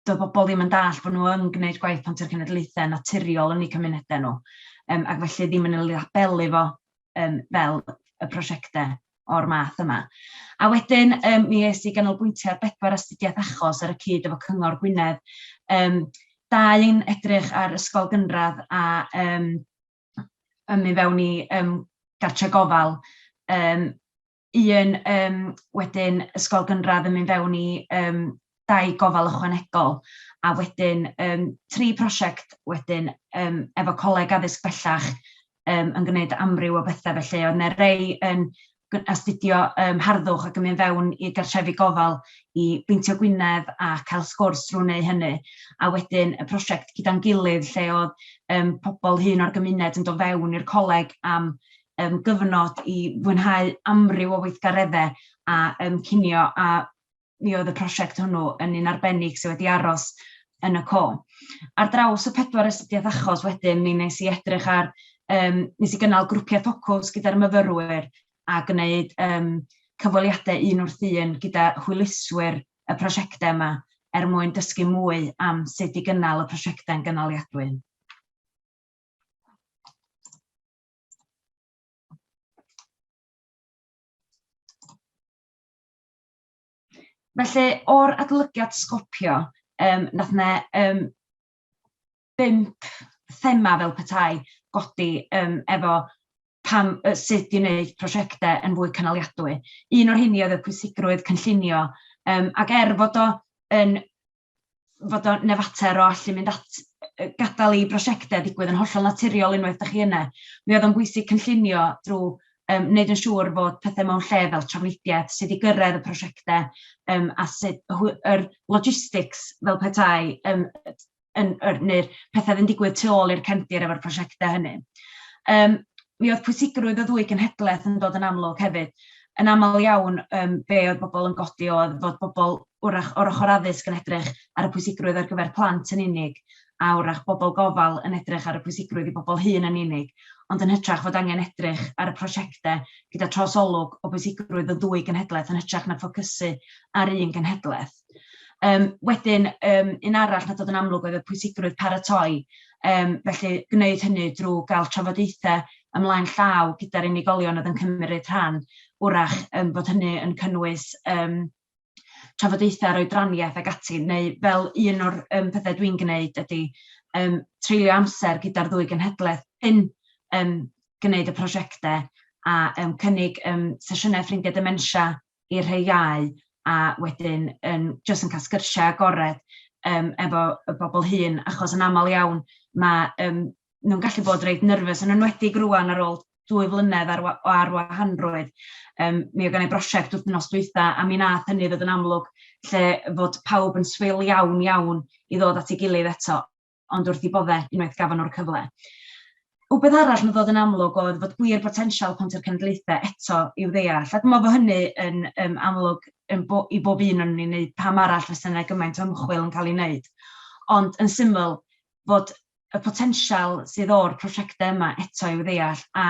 doedd bobl ddim yn dallt bod nhw yn gwneud gwaith Pontio'r Cenedlaethau naturiol yn eu cymunedau nhw, um, ac felly ddim yn ei labelu fo um, fel y prosiectau o'r math yma. A wedyn um, mi es i ganolbwyntio ar bedwar astudiaeth achos ar y cyd efo Cyngor Gwynedd. Um, dau yn edrych ar ysgol gynradd a um, yn mynd fewn i um, gartre gofal. Um, un um, wedyn ysgol gynradd yn mynd fewn i um, dau gofal ychwanegol a wedyn um, tri prosiect wedyn um, efo coleg addysg bellach um, yn gwneud amryw o bethau felly. Oedd yna rei yn astudio um, harddwch ac yn mynd fewn i gartrefi gofal i beintio gwyneb a cael sgwrs drwy wneud hynny. A wedyn y prosiect gyda'n gilydd lle oedd um, pobl hŷn o'r gymuned yn dod fewn i'r coleg am um, gyfnod i fwynhau amryw o weithgareddau a um, cinio a mi oedd y prosiect hwnnw yn un arbennig sydd wedi aros yn y co. Ar draws y pedwar astudiaeth achos wedyn, mi wnes i edrych ar, um, nes i gynnal grwpiau ffocws gyda'r myfyrwyr a gwneud um, cyfweliadau un wrth un gyda hwyluswyr y prosiectau yma er mwyn dysgu mwy am sut i gynnal y prosiectau'n gynaliadwy. Felly, o'r adolygiad sgopio, um, nath 'na um, bump thema fel petai godi um, efo pam, sut i wneud prosiectau yn fwy cynaliadwy. Un o'r hynny oedd y pwysigrwydd cynllunio, um, ac er fod o yn fod o'n fater o allu mynd at gadael i brosiectau ddigwydd yn hollol naturiol unwaith dach chi yna. Mi oedd o'n bwysig cynllunio drwy um, wneud yn siŵr fod pethau mewn lle fel trafnidiaeth, sut i gyrraedd y prosiectau um, a sut yr logistics fel petai, um, yn, er, neu'r pethau oedd yn digwydd tu ôl i'r cefndir efo'r prosiectau hynny. Um, mi oedd pwysigrwydd y ddwy genhedlaeth yn dod yn amlwg hefyd. Yn aml iawn, um, be oedd bobl yn godi oedd fod bobl wrach o'r ochr addysg yn edrych ar y pwysigrwydd ar gyfer plant yn unig, a wrach bobl gofal yn edrych ar y pwysigrwydd i bobl hŷn yn unig, ond yn hytrach fod angen edrych ar y prosiectau gyda trosolwg o bwysigrwydd y ddwy genhedlaeth yn hytrach na ffocysu ar un genhedlaeth. Um, wedyn, um, un arall na dod yn amlwg oedd y pwysigrwydd paratoi, um, felly gwneud hynny drwy gael trafodaethau ymlaen llaw gyda'r unigolion oedd yn cymryd rhan, wrach um, fod hynny yn cynnwys um, trafodaethau ar oedraniaeth ac ati, neu fel un o'r um, pethau dwi'n gwneud ydy um, treulio amser gyda'r ddwy genhedlaeth cyn um, gwneud y prosiectau a um, cynnig um, sesiynau ffrindiau dementia i'r rhai iau a wedyn yn jyst yn cael sgyrsiau agored um, efo y bobl hŷn, achos yn aml iawn mae um, nhw'n gallu bod reit nervous, yn enwedig rwan ar ôl 2 flynedd ar, o arwahanrwydd. Um, mi oedd gen i brosiect wythnos dwytha a mi nath hynny ddod yn amlwg lle fod pawb yn swil iawn iawn i ddod at ei gilydd eto, ond wrth i bodde unwaith gafon nhw'r cyfle. Wbeth arall yn ddod yn amlwg oedd fod gwir botensial Pontio'r Cenedlaethau eto i'w ddeall, a dwi'n meddwl bod hynny yn um, amlwg yn bo, i bob un o'n ni'n neud, pam arall fysa yna gymaint o ymchwil yn cael ei wneud. Ond yn syml, fod y potensial sydd o'r prosiectau yma eto i'w ddeall a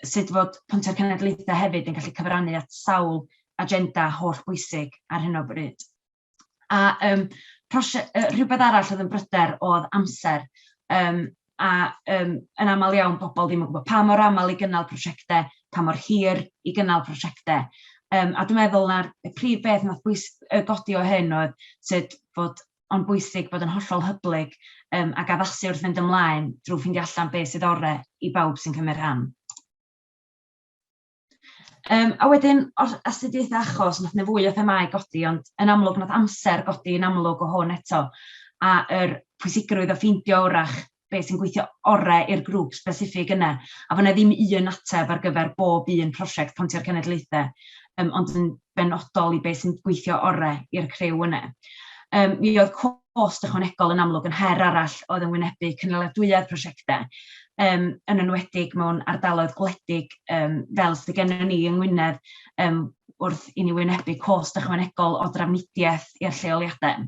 sut fod Pontio'r Cenedlaethau hefyd yn gallu cyfrannu at sawl agenda holl bwysig ar hyn o bryd. A um, rhywbeth arall oedd yn bryder oedd amser. Um, a um, yn aml iawn bobl ddim yn gwybod pa mor aml i gynnal prosiectau, pa mor hir i gynnal prosiectau. Um, a dwi'n meddwl na'r prif beth nath bwys, godi o hyn oedd sut fod o'n bwysig bod yn hollol hyblyg um, ac addasu wrth fynd ymlaen drwy ffeindio allan beth sydd orau i bawb sy'n cymryd rhan. Um, a wedyn, o'r astudiaethau achos, nath 'na fwy o themâu godi, ond yn amlwg nath amser godi yn amlwg o hwn eto, a yr pwysigrwydd o ffeindio wrach beth sy'n gweithio orau i'r grŵp specific yna, a fod 'na ddim un ateb ar gyfer bob un prosiect Pontio'r Cenedlaethau, um, ond yn benodol i beth sy'n gweithio orau i'r criw yna. Um, mi oedd cost ychwanegol yn amlwg yn her arall oedd yn wynebu cynaliadwyedd prosiectau, um, yn enwedig mewn ardaloedd gwledig um, fel sydd gennym ni yng Ngwynedd um, wrth i ni wynebu cost ychwanegol o drafnidiaeth i'r lleoliadau.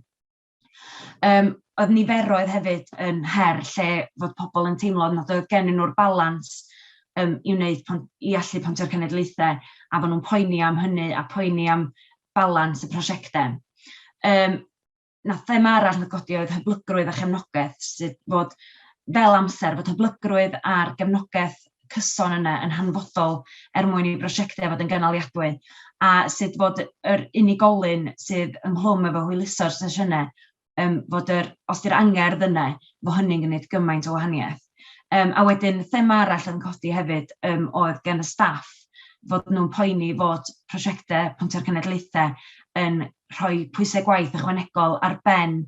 Um, oedd niferoedd hefyd yn her lle fod pobl yn teimlo nad oedd gennyn nhw'r balans i wneud i allu pontio'r cenedlaethau, a bod nhw'n poeni am hynny a poeni am balans y prosiectau. Na thema arall nath godi oedd hyblygrwydd a chefnogaeth, sydd fod fel amser, fod hyblygrwydd a'r gefnogaeth cyson yna yn hanfodol er mwyn i brosiectau fod yn gynaliadwy, a sut fod yr unigolyn sydd ynghlwm efo hwyluso'r sesiynau, fod yr, os 'di'r angerdd yna, fod hynny'n gwneud gymaint o wahaniaeth. A wedyn thema arall yn codi hefyd oedd gen y staff, fod nhw'n poeni fod prosiectau Pontio'r Cenedlaethau yn rhoi pwysau gwaith ychwanegol ar ben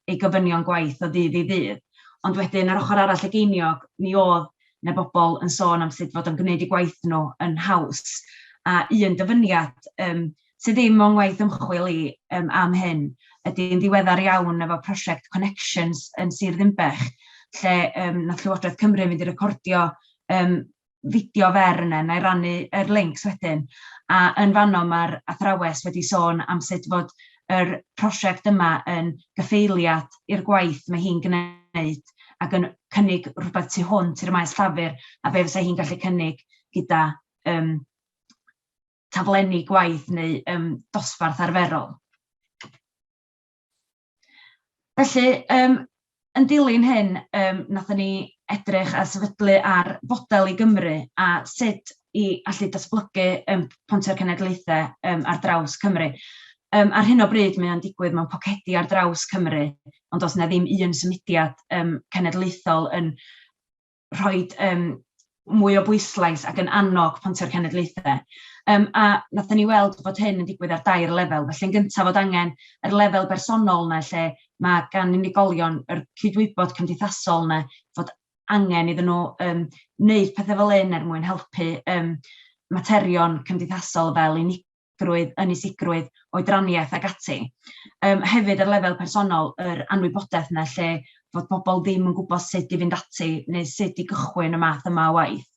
eu gofynion gwaith o ddydd i ddydd. Ond wedyn ar ochr arall y geiniog, mi oedd 'na bobl yn sôn am sut fod o'n gwneud eu gwaith nhw yn haws. A un dyfyniad sydd ddim o'n ngwaith ymchwil i am hyn ydy'n ddiweddar iawn efo prosiect Connections yn Sir Ddinbych, lle nath Llywodraeth Cymru mynd i recordio fideo fer yna, na i rannu yr links wedyn, a yn fanno mae'r athrawes wedi sôn am sut fod yr prosiect yma yn gyffeiliad i'r gwaith mae hi'n gwneud ac yn cynnig rhywbeth tu hwnt i'r maes llafur a be fysa hi'n gallu cynnig gyda taflenni gwaith neu dosbarth arferol. Felly, yn dilyn hyn, nathon ni edrych a sefydlu ar fodel i Gymru a sut i allu datblygu Pontio'r Cenedlaethau ar draws Cymru. Ar hyn o bryd mae o'n digwydd mewn pocedi ar draws Cymru, ond does 'na ddim un symudiad cenedlaethol yn rhoi mwy o bwyslais ac yn annog Pontio'r Cenedlaethau. A wnaethon ni weld bod hyn yn digwydd ar dair lefel. Felly yn gyntaf fod angen yr lefel bersonol 'na lle mae gan unigolion yr cydwybod cymdeithasol 'na fod angen iddyn nhw wneud pethau fel hyn er mwyn helpu materion cymdeithasol fel unigrwydd, ynysigrwydd, oedraniaeth ac ati. Hefyd ar lefel personol, yr anwybodaeth 'na lle fod pobl ddim yn gwybod sut i fynd ati neu sut i gychwyn y math yma o waith.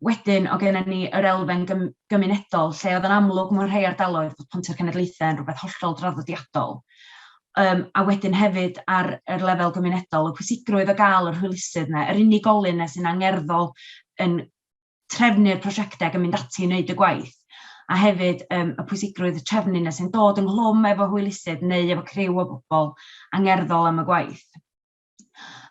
Wedyn, o gennym ni yr elfen gymunedol, lle oedd yn amlwg mewn rhai ardaloedd fod Pontio'r Cenedlaethau yn rhywbeth hollol draddodiadol. A wedyn hefyd ar yr lefel gymunedol, y pwysigrwydd o gael yr hwylusydd 'na, yr unigolyn 'na sy'n angerddol yn trefnu'r prosiectau ac yn mynd ati i wneud y gwaith. A hefyd y pwysigrwydd y trefnu 'na sy'n dod ynghlwm efo hwylusydd neu efo criw o bobl angerddol am y gwaith.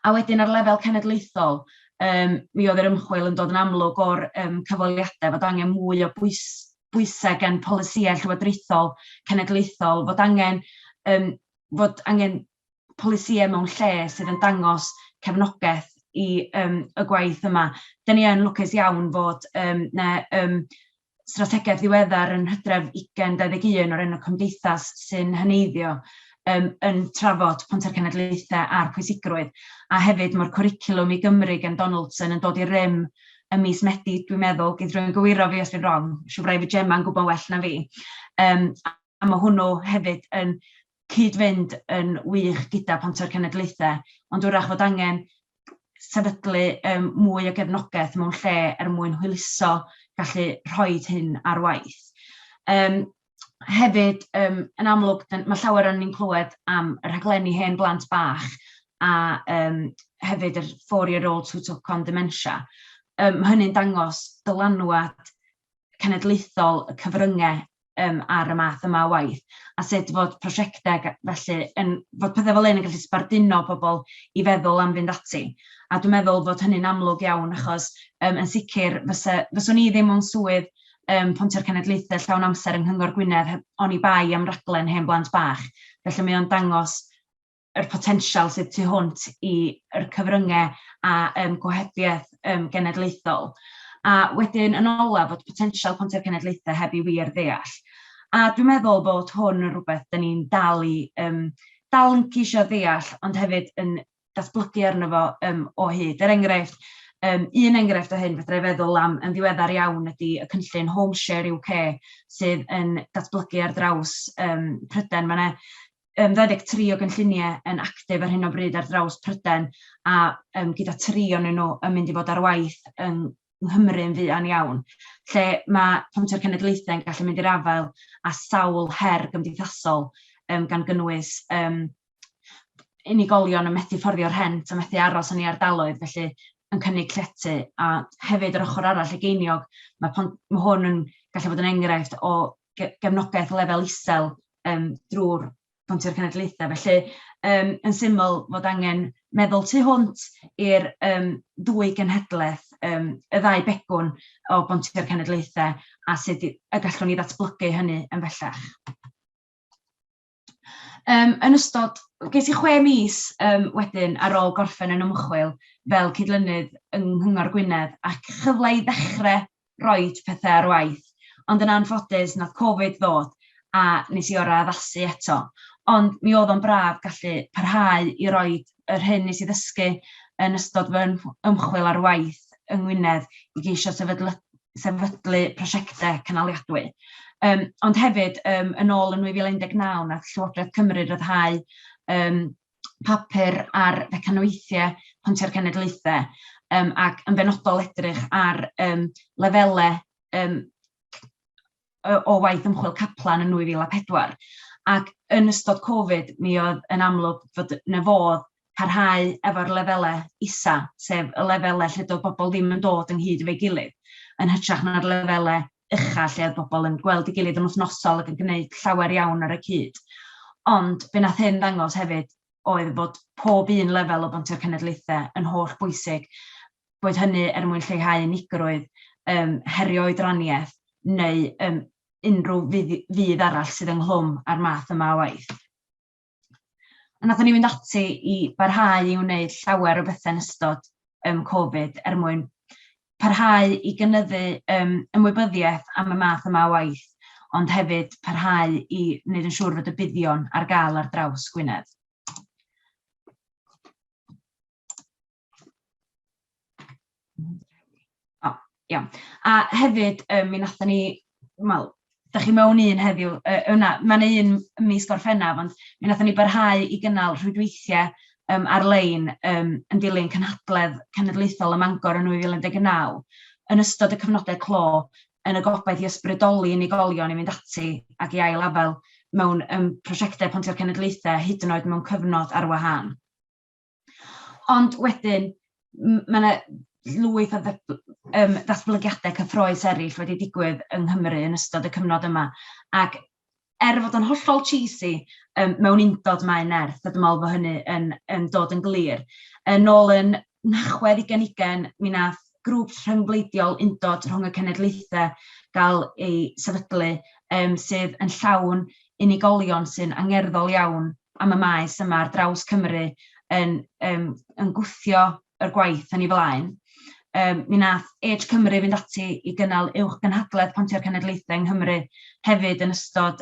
A wedyn ar lefel cenedlaethol, mi oedd yr ymchwil yn dod yn amlwg o'r cyfweliadau fod angen mwy o bwysau gan polisïau llywodraethol cenedlaethol, fod angen polisïau mewn lle sydd yn dangos cefnogaeth i y gwaith yma. Dan ni yn lwcus iawn fod 'na strategaeth ddiweddar yn Hydref 2021 o'r enw Cymdeithas sy'n Heneiddio yn trafod Pontio'r Cenedlaethau a'r pwysigrwydd. A hefyd mae'r cwricwlwm i Gymru gan Donaldson yn dod i rym ym mis Medi, dwi'n meddwl. Geith rhywun gywiro fi os dwi'n wrong. Siŵr bod Gemma'n gwybod well na fi. A mae hwnnw hefyd yn cyd-fynd yn wych gyda Pontio'r Cenedlaethau, ond wrach fod angen sefydlu mwy o gefnogaeth mewn lle er mwyn hwyluso gallu rhoi hyn ar waith. Hefyd, yn amlwg, mae llawer o'n ni'n clywed am y rhaglenni hen blant bach a hefyd yr 4-year-olds who took on dementia. Ma' hynny'n dangos dylanwad cenedlaethol y cyfryngau ar y math yma o waith, a sut fod prosiectau felly yn, fod pethau fel hyn yn gallu sbarduno pobl i feddwl am fynd ati. A dwi'n meddwl fod hynny'n amlwg iawn, achos yn sicr fyswn i ddim mewn swydd Pontio'r Cenedlaethau llawn amser yng Nghyngor Gwynedd oni bai am raglen Hen Blant Bach. Felly mae o'n dangos yr potensial sydd tu hwnt i'r cyfryngau a gohebiaeth genedlaethol. A wedyn yn olaf fod potensial Pontio'r Cenedlaethau heb i wir ddeall. A dwi'n meddwl bod hwn yn rhywbeth dan ni'n dal i dal yn ceisio ddeall, ond hefyd yn datblygu arno fo o hyd. Er enghraifft, un enghraifft o hyn fedra i feddwl am yn ddiweddar iawn ydy y cynllun Homeshare UK sydd yn datblygu ar draws Prydain. Mae 'na 23 o gynlluniau yn actif ar hyn o bryd ar draws Prydain, a gyda 3 ohonyn nhw yn mynd i fod ar waith yng Nghymru yn fuan iawn, lle mae Pontio'r Cenedlaethau yn gallu mynd i'r afael â sawl her gymdeithasol, gan gynnwys unigolion yn methu fforddio rhent a methu aros yn eu ardaloedd, felly yn cynnig llety, a hefyd yr ochr arall y geiniog, mae, pont, mae hwn yn gallu bod yn enghraifft o gefnogaeth lefel isel drwy'r Pontio'r Cenedlaethau. Felly, yn syml, fod angen meddwl tu hwnt i'r ddwy genhedlaeth, y ddau begwn o Bontio'r Cenedlaethau, a sut y gallwn ni ddatblygu hynny yn bellach. Yn ystod, ges i 6 mis wedyn ar ôl gorffen yn ymchwil fel cydlynydd yng Nghyngor Gwynedd, ac chyfle i ddechrau roid pethau ar waith, ond yn anffodus nath Covid ddod a nes i orau addasu eto. Ond mi oedd o'n braf gallu parhau i roid yr hyn nes i ddysgu yn ystod fy ymchwil ar waith yng Ngwynedd i geisio sefydlu prosiectau cynaliadwy. Ond hefyd, yn ôl yn 2019, nath Llywodraeth Cymru ryddhau papur ar fecanweithiau Pontio'r Cenedlaethau, ac yn benodol edrych ar lefelau o waith ymchwil Kaplan yn 2004. Ac yn ystod Covid, mi oedd yn amlwg fod 'na fodd parhau efo'r lefelau isa, sef y lefelau lle doedd bobl ddim yn dod ynghyd efo'i gilydd, yn hytrach na'r lefelau ucha lle oedd bobl yn gweld ei gilydd yn wythnosol ac yn gwneud llawer iawn ar y cyd. Ond be nath hyn ddangos hefyd oedd fod pob un lefel o Bontio'r Cenedlaethau yn holl bwysig, boed hynny er mwyn lleihau unigrwydd, herio oedraniaeth neu unrhyw fudd arall sydd ynghlwm â'r math yma o waith. A nathon ni fynd ati i barhau i wneud llawer o bethau yn ystod Covid er mwyn parhau i gynyddu ymwybyddiaeth am y math yma o waith, ond hefyd parhau i wneud yn siŵr fod y buddion ar gael ar draws Gwynedd. O, iawn. A hefyd, mi wnaethon ni, wel, dach chi mewn un heddiw, yna, ma' 'na un mis Gorffennaf, ond mi wnaethon ni barhau i gynnal rhwydweithiau ar-lein yn dilyn cynhadledd cenedlaethol ym Mangor yn 2019, yn ystod y cyfnodau clo, yn y gobaith i ysbrydoli unigolion i fynd ati ac i ail-afael mewn prosiectau Pontio'r Cenedlaethau, hyd yn oed mewn cyfnod ar wahân. Ond wedyn, mae 'na lwyth o ddatblygiadau cyffrous eraill wedi digwydd yng Nghymru yn ystod y cyfnod yma, ac er fod o'n hollol cheesy, mewn undod mae nerth, a dwi'n meddwl bod hynny yn dod yn glir. Yn ôl yn Nhachwedd 2020, mi wnaeth grŵp rhyngwleidiol Undod Rhwng y Cenedlaethau gael ei sefydlu, sydd yn llawn unigolion sy'n angerddol iawn am y maes yma ar draws Cymru yn yn gwthio yr gwaith yn ei flaen. Mi wnaeth Age Cymru fynd ati i gynnal uwch gynhadledd Pontio'r Cenedlaethau yng Nghymru hefyd yn ystod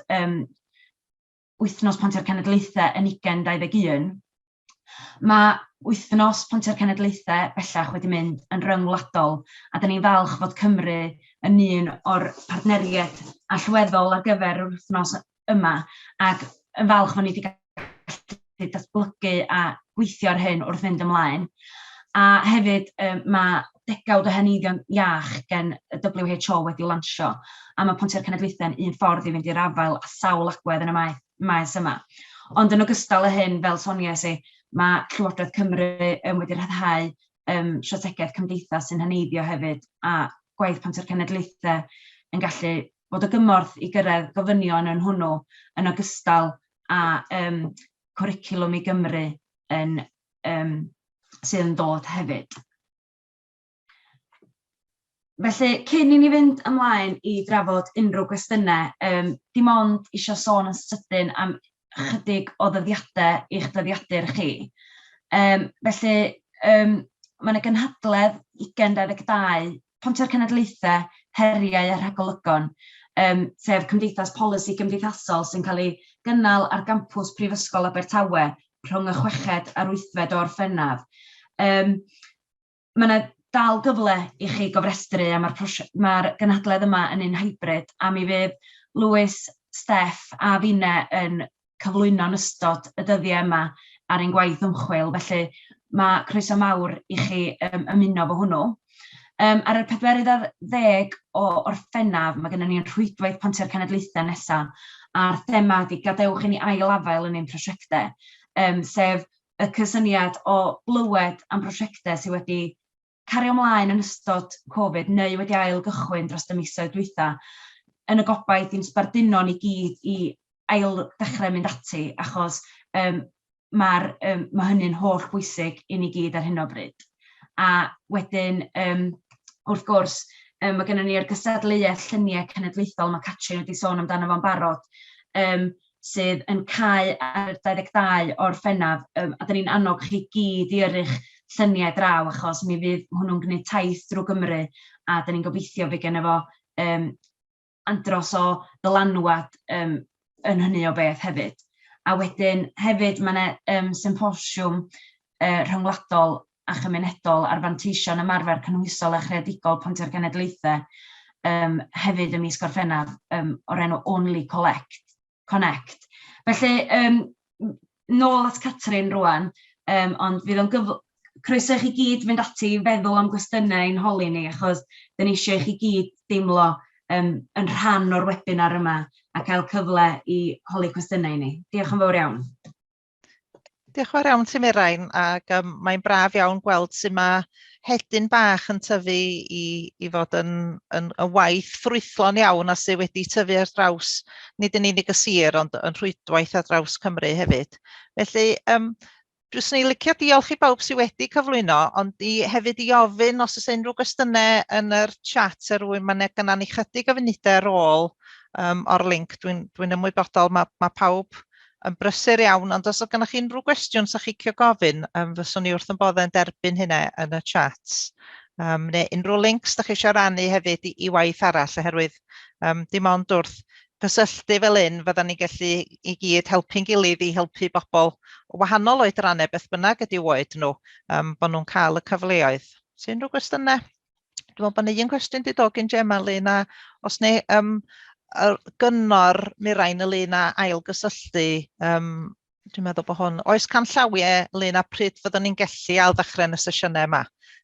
wythnos Pontio'r Cenedlaethau yn 2021. Mae wythnos Pontio'r Cenedlaethau bellach wedi mynd yn ryngwladol, a 'dan ni'n falch fod Cymru yn un o'r partneriaid allweddol ar gyfer yr wythnos yma, ac yn falch fod ni wedi gallu datblygu a gweithio ar hyn wrth fynd ymlaen. A hefyd mae degawd o heneiddio'n iach gen y WHO wedi lansio, a mae Pontio'r Cenedlaethau'n un ffordd i fynd i'r afael â sawl agwedd yn y maes yma. Ond yn ogystal â hyn, fel soniais i, mae Llywodraeth Cymru wedi rhyddhau strategaeth cymdeithas sy'n heneiddio hefyd, a gwaith Pontio'r Cenedlaethau yn gallu bod o gymorth i gyrraedd gofynion yn hwnnw, yn ogystal â cwricwlwm i Gymru yn, sydd yn dod hefyd. Felly, cyn i ni fynd ymlaen i drafod unrhyw gwestiynau, dim ond isio sôn yn sydyn am chydig o ddyddiadau i'ch dyddiadur chi. Felly, mae yna gynhadledd 2022, Pontio'r Cenedlaethau, Heriau a Rhagolygon, sef Cymdeithas Polisi Gymdeithasol sy'n cael ei gynnal ar gampws Prifysgol Abertawe rhwng y 6fed a'r 8fed o Orffennaf. Mae 'na dal gyfle i chi gofrestru a mae'r mae'r gynhadledd yma yn un hybrid, a mi fydd Lewis, Steff a finne yn cyflwyno yn ystod y dyddiau yma ar ein gwaith ymchwil, felly mae croeso mawr i chi ymuno efo hwnnw. Ar y 40 o Orffennaf, mae gennym ni'n rhwydwaith Pontio'r Cenedlaethau nesaf, a'r thema ydy gadewch i ni ail-afael yn ein prosiectau, sef y cysyniad o glywed am brosiectau sydd wedi cario ymlaen yn ystod Covid neu wedi ail gychwyn dros y misoedd dwytha, yn y gobaith i'n sbarduno ni gyd i ail ddechrau mynd ati, achos um, mae'r, um, mae hynny'n holl bwysig i ni gyd ar hyn o bryd. A wedyn, um, wrth gwrs, um, mae gennym ni'r gystadleuaeth lluniau cenedlaethol, mae Catrin wedi sôn amdano fo'n barod, um, sydd yn cau ar 22 o Orffennaf, um, a dyn ni'n annog chi gyd i yrru'ch lluniau draw, achos mi fydd hwnnw'n gwneud taith drwy Gymru, a dyn ni'n gobeithio fydd genno fo um, andros o ddylanwad um, yn hynny o beth hefyd. A wedyn hefyd mae yna um, symposiwm rhyngwladol a chymunedol ar fanteision ymarfer cynhwysol a chreadigol Pontio'r Cenedlaethau um, hefyd ym mis Gorffennaf um, o'r enw Only Collect, Connect. Felly, um, nôl at Catrin rwan, um, ond fydd o'n gyfl croeso i chi gyd fynd ati i feddwl am gwestiynau i'n holi ni, achos dyn ni eisiau i chi gyd deimlo um, yn rhan o'r webinar yma a cael cyfle i holi cwestiynau i ni. Diolch yn fawr iawn. Diolch yn fawr iawn ti Mirain, ac um, mae'n braf iawn gweld sut mae hedyn bach yn tyfu i, i fod yn, yn, yn waith ffrwythlon iawn a sydd wedi tyfu ar draws, nid yn unig y sir, ond yn rhwydwaith ar draws Cymru hefyd. Felly, um, Fyswn i'n licio diolch i bawb sydd wedi cyflwyno, ond i hefyd i ofyn os oes unrhyw gwestiynau yn yr chat er rwy'n mae'n gynna ni chydig o funudau ar ôl um, o'r link. Dwi'n dwi ymwybodol mae, mae pawb yn brysur iawn, ond os oedd gennych chi unrhyw gwestiwn 'sa chi licio gofyn, um, fyswn i wrth yn boddau yn derbyn hynna yn y chat. Um, neu unrhyw links da chi eisiau rannu hefyd i, i waith arall, oherwydd um, dim ond wrth gysylltu fel un, fyddan ni'n gallu i gyd helpu'n gilydd i helpu bobl o wahanol oedrannau, beth bynnag ydy oed nhw, um, bod nhw'n cael y cyfleoedd. So unrhyw gwestiynau? Dwi'n meddwl bod yna un cwestiwn 'di dod gyn Gemma ynglyn â os neu um, yr gyngor Mirain ynglyn â ailgysylltu. Um, dwi'n meddwl bod hwn... Oes canllawiau ynglyn â pryd fyddwn ni'n gallu ail-ddechrau yn y sesiynau yma?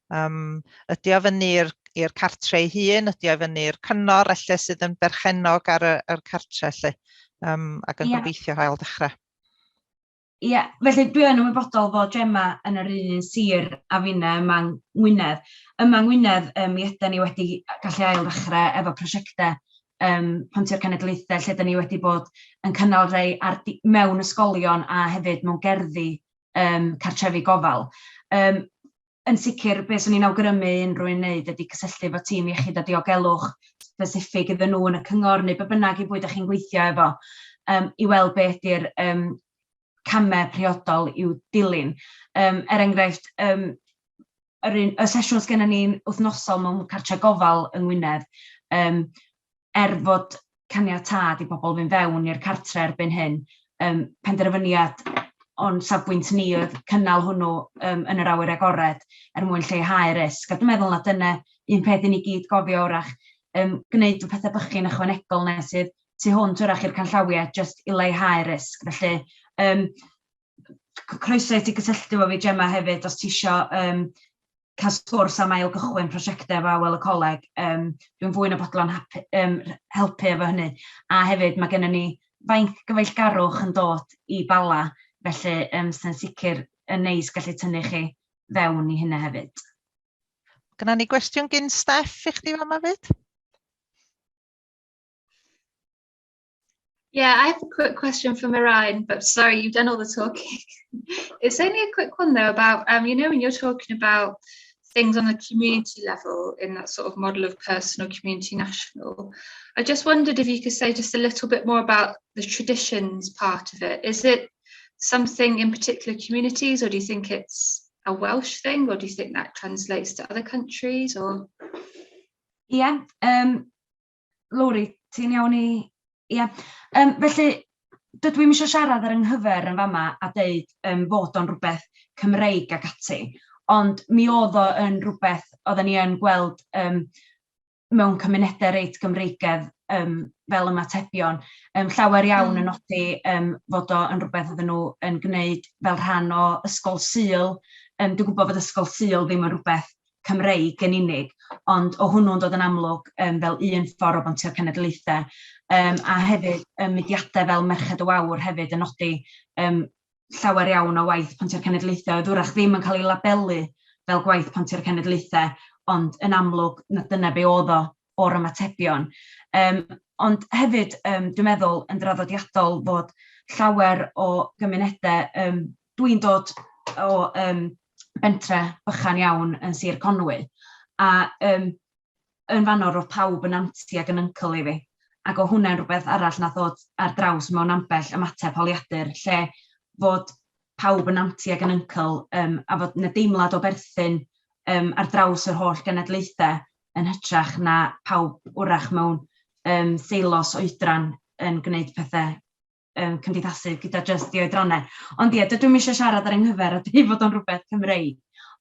Um, ydy o fyny i'r i'r cartre ei hun, ydy o fyny i'r cyngor ella sydd yn berchennog ar y, yr cartre lle, um, ac yn yeah. gobeithio ail ddechrau. Ie, felly dwi yn ymwybodol fod Gemma yn yr un sir a finne yma yng Ngwynedd. Yma yng Ngwynedd, um, mi ydan ni wedi gallu ail-ddechrau efo prosiectau um, Pontio'r Cenedlaethau, lle da ni wedi bod yn cynnal rhai ar, mewn ysgolion a hefyd mewn gerddi um, cartrefi gofal. Um, yn sicr, be swn i'n awgrymu unrhyw un wneud ydy cysylltu efo tîm iechyd a diogelwch specific iddyn nhw yn y cyngor neu be bynnag i bwy ydych chi'n gweithio efo, um, i weld be ydy'r um, camau priodol i'w dilyn. Um, er enghraifft, um, yr un, y sesiwn sgenna ni'n wythnosol mewn cartre gofal yng Ngwynedd, um, er fod caniatâd i bobl fynd fewn i'r cartre erbyn hyn, um, penderfyniad o'n safbwynt ni oedd cynnal hwnnw um, yn yr awyr agored er mwyn lleihau risg. A dwi'n meddwl na dyna un peth i ni gyd gofio wrach, um, gwneud y pethau bychan ychwanegol neu sydd tu hwnt wrach i'r canllawiau jyst i leihau risg. Felly, um, croeso i ti gysylltu efo fi Gemma hefyd os ti isio um, cael sgwrs am ail gychwyn prosiectau efo Awel y Coleg. Um, dwi'n fwy na bodlon hapu, um, helpu efo hynny. A hefyd mae gennym ni fainc gyfeillgarwch yn dod i Bala, felly um, sy'n sicr yn neis gallu tynnu chi fewn i hynna hefyd. Gynna ni gwestiwn gyn Steff i chdi fama fyd? Yeah, I have a quick question for Mirain, but sorry, you've done all the talking. It's only a quick one though about, you know, when you're talking about things on the community level in that sort of model of personal, community, national. I just wondered if you could say just a little bit more about the traditions part of it. Is it something in particular communities, or do you think it's a Welsh thing, or do you think that translates to other countries, or? Ie, yeah, um, Lowri, ti'n iawn i... Ie. Um, felly, dydw i'm eisiau siarad ar 'y nghyfer yn fama a deud um, fod o'n rhywbeth Cymreig ac ati, ond mi oedd o yn rhywbeth oedden ni yn gweld um, mewn cymunedau reit Gymreigedd um, fel ymatebion. Um, llawer iawn yn nodi um, fod o yn rhywbeth oedden nhw yn gwneud fel rhan o ysgol Sul. Um, dwi'n gwybod fod ysgol Sul ddim yn rhywbeth Cymreig yn unig, ond o hwnnw'n dod yn amlwg um, fel un ffordd o bontio'r cenedlaethau. Um, a hefyd um, mudiadau fel Merched y Wawr hefyd yn nodi um, llawer iawn o waith pontio'r cenedlaethau oedd wrach ddim yn cael ei labelu fel gwaith Pontio'r Cenedlaethau, ond yn amlwg na dyna be oedd o o'r ymatebion. Ond hefyd, dwi'n meddwl yn draddodiadol fod llawer o gymunedau, dwi'n dod o bentre bychan iawn yn Sir Conwy, a yn fanno roedd pawb yn anti ac yn uncle i fi, ac o hwnna'n rhywbeth arall nath ddod ar draws mewn ambell ymateb holiadur, lle fod pawb yn anti ac yn uncle, a fod 'na deimlad o berthyn ar draws yr holl genedlaethau yn hytrach na pawb wrach mewn seilos oedran yn gwneud pethau cymdeithasu gyda jyst i oedrannau. Ond ie, dydw i'm eisiau siarad ar 'y nghyfer a deud fod o'n rhywbeth Cymreig,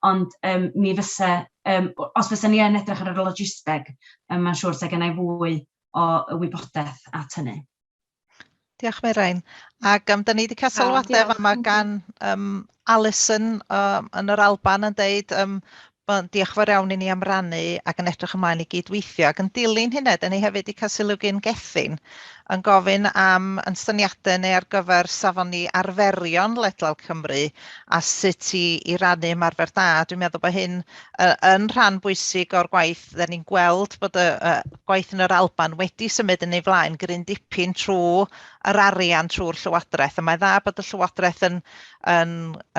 ond mi fysa, os fysa ni yn edrych ar y logisteg, mae'n siŵr 'sa genna i fwy o wybodaeth at hynny. Diolch Mirain. Ac da ni wedi cael sylwadau fama gan Alison yn yr Alban yn deud diolch fawr iawn i ni am rannu ac yn edrych ymlaen i gydweithio. Ac yn dilyn hynna, da ni hefyd wedi cael sylw gan Gethin yn gofyn am yn syniadau neu ar gyfer safoni arferion ledled Cymru a sut i rannu ymarfer da. Dwi'n meddwl bod hyn yn rhan bwysig o'r gwaith. Da ni'n gweld bod y gwaith yn yr Alban wedi symud yn ei flaen gryn dipyn trwy yr arian trwy'r Llywodraeth. A mae dda bod y Llywodraeth yn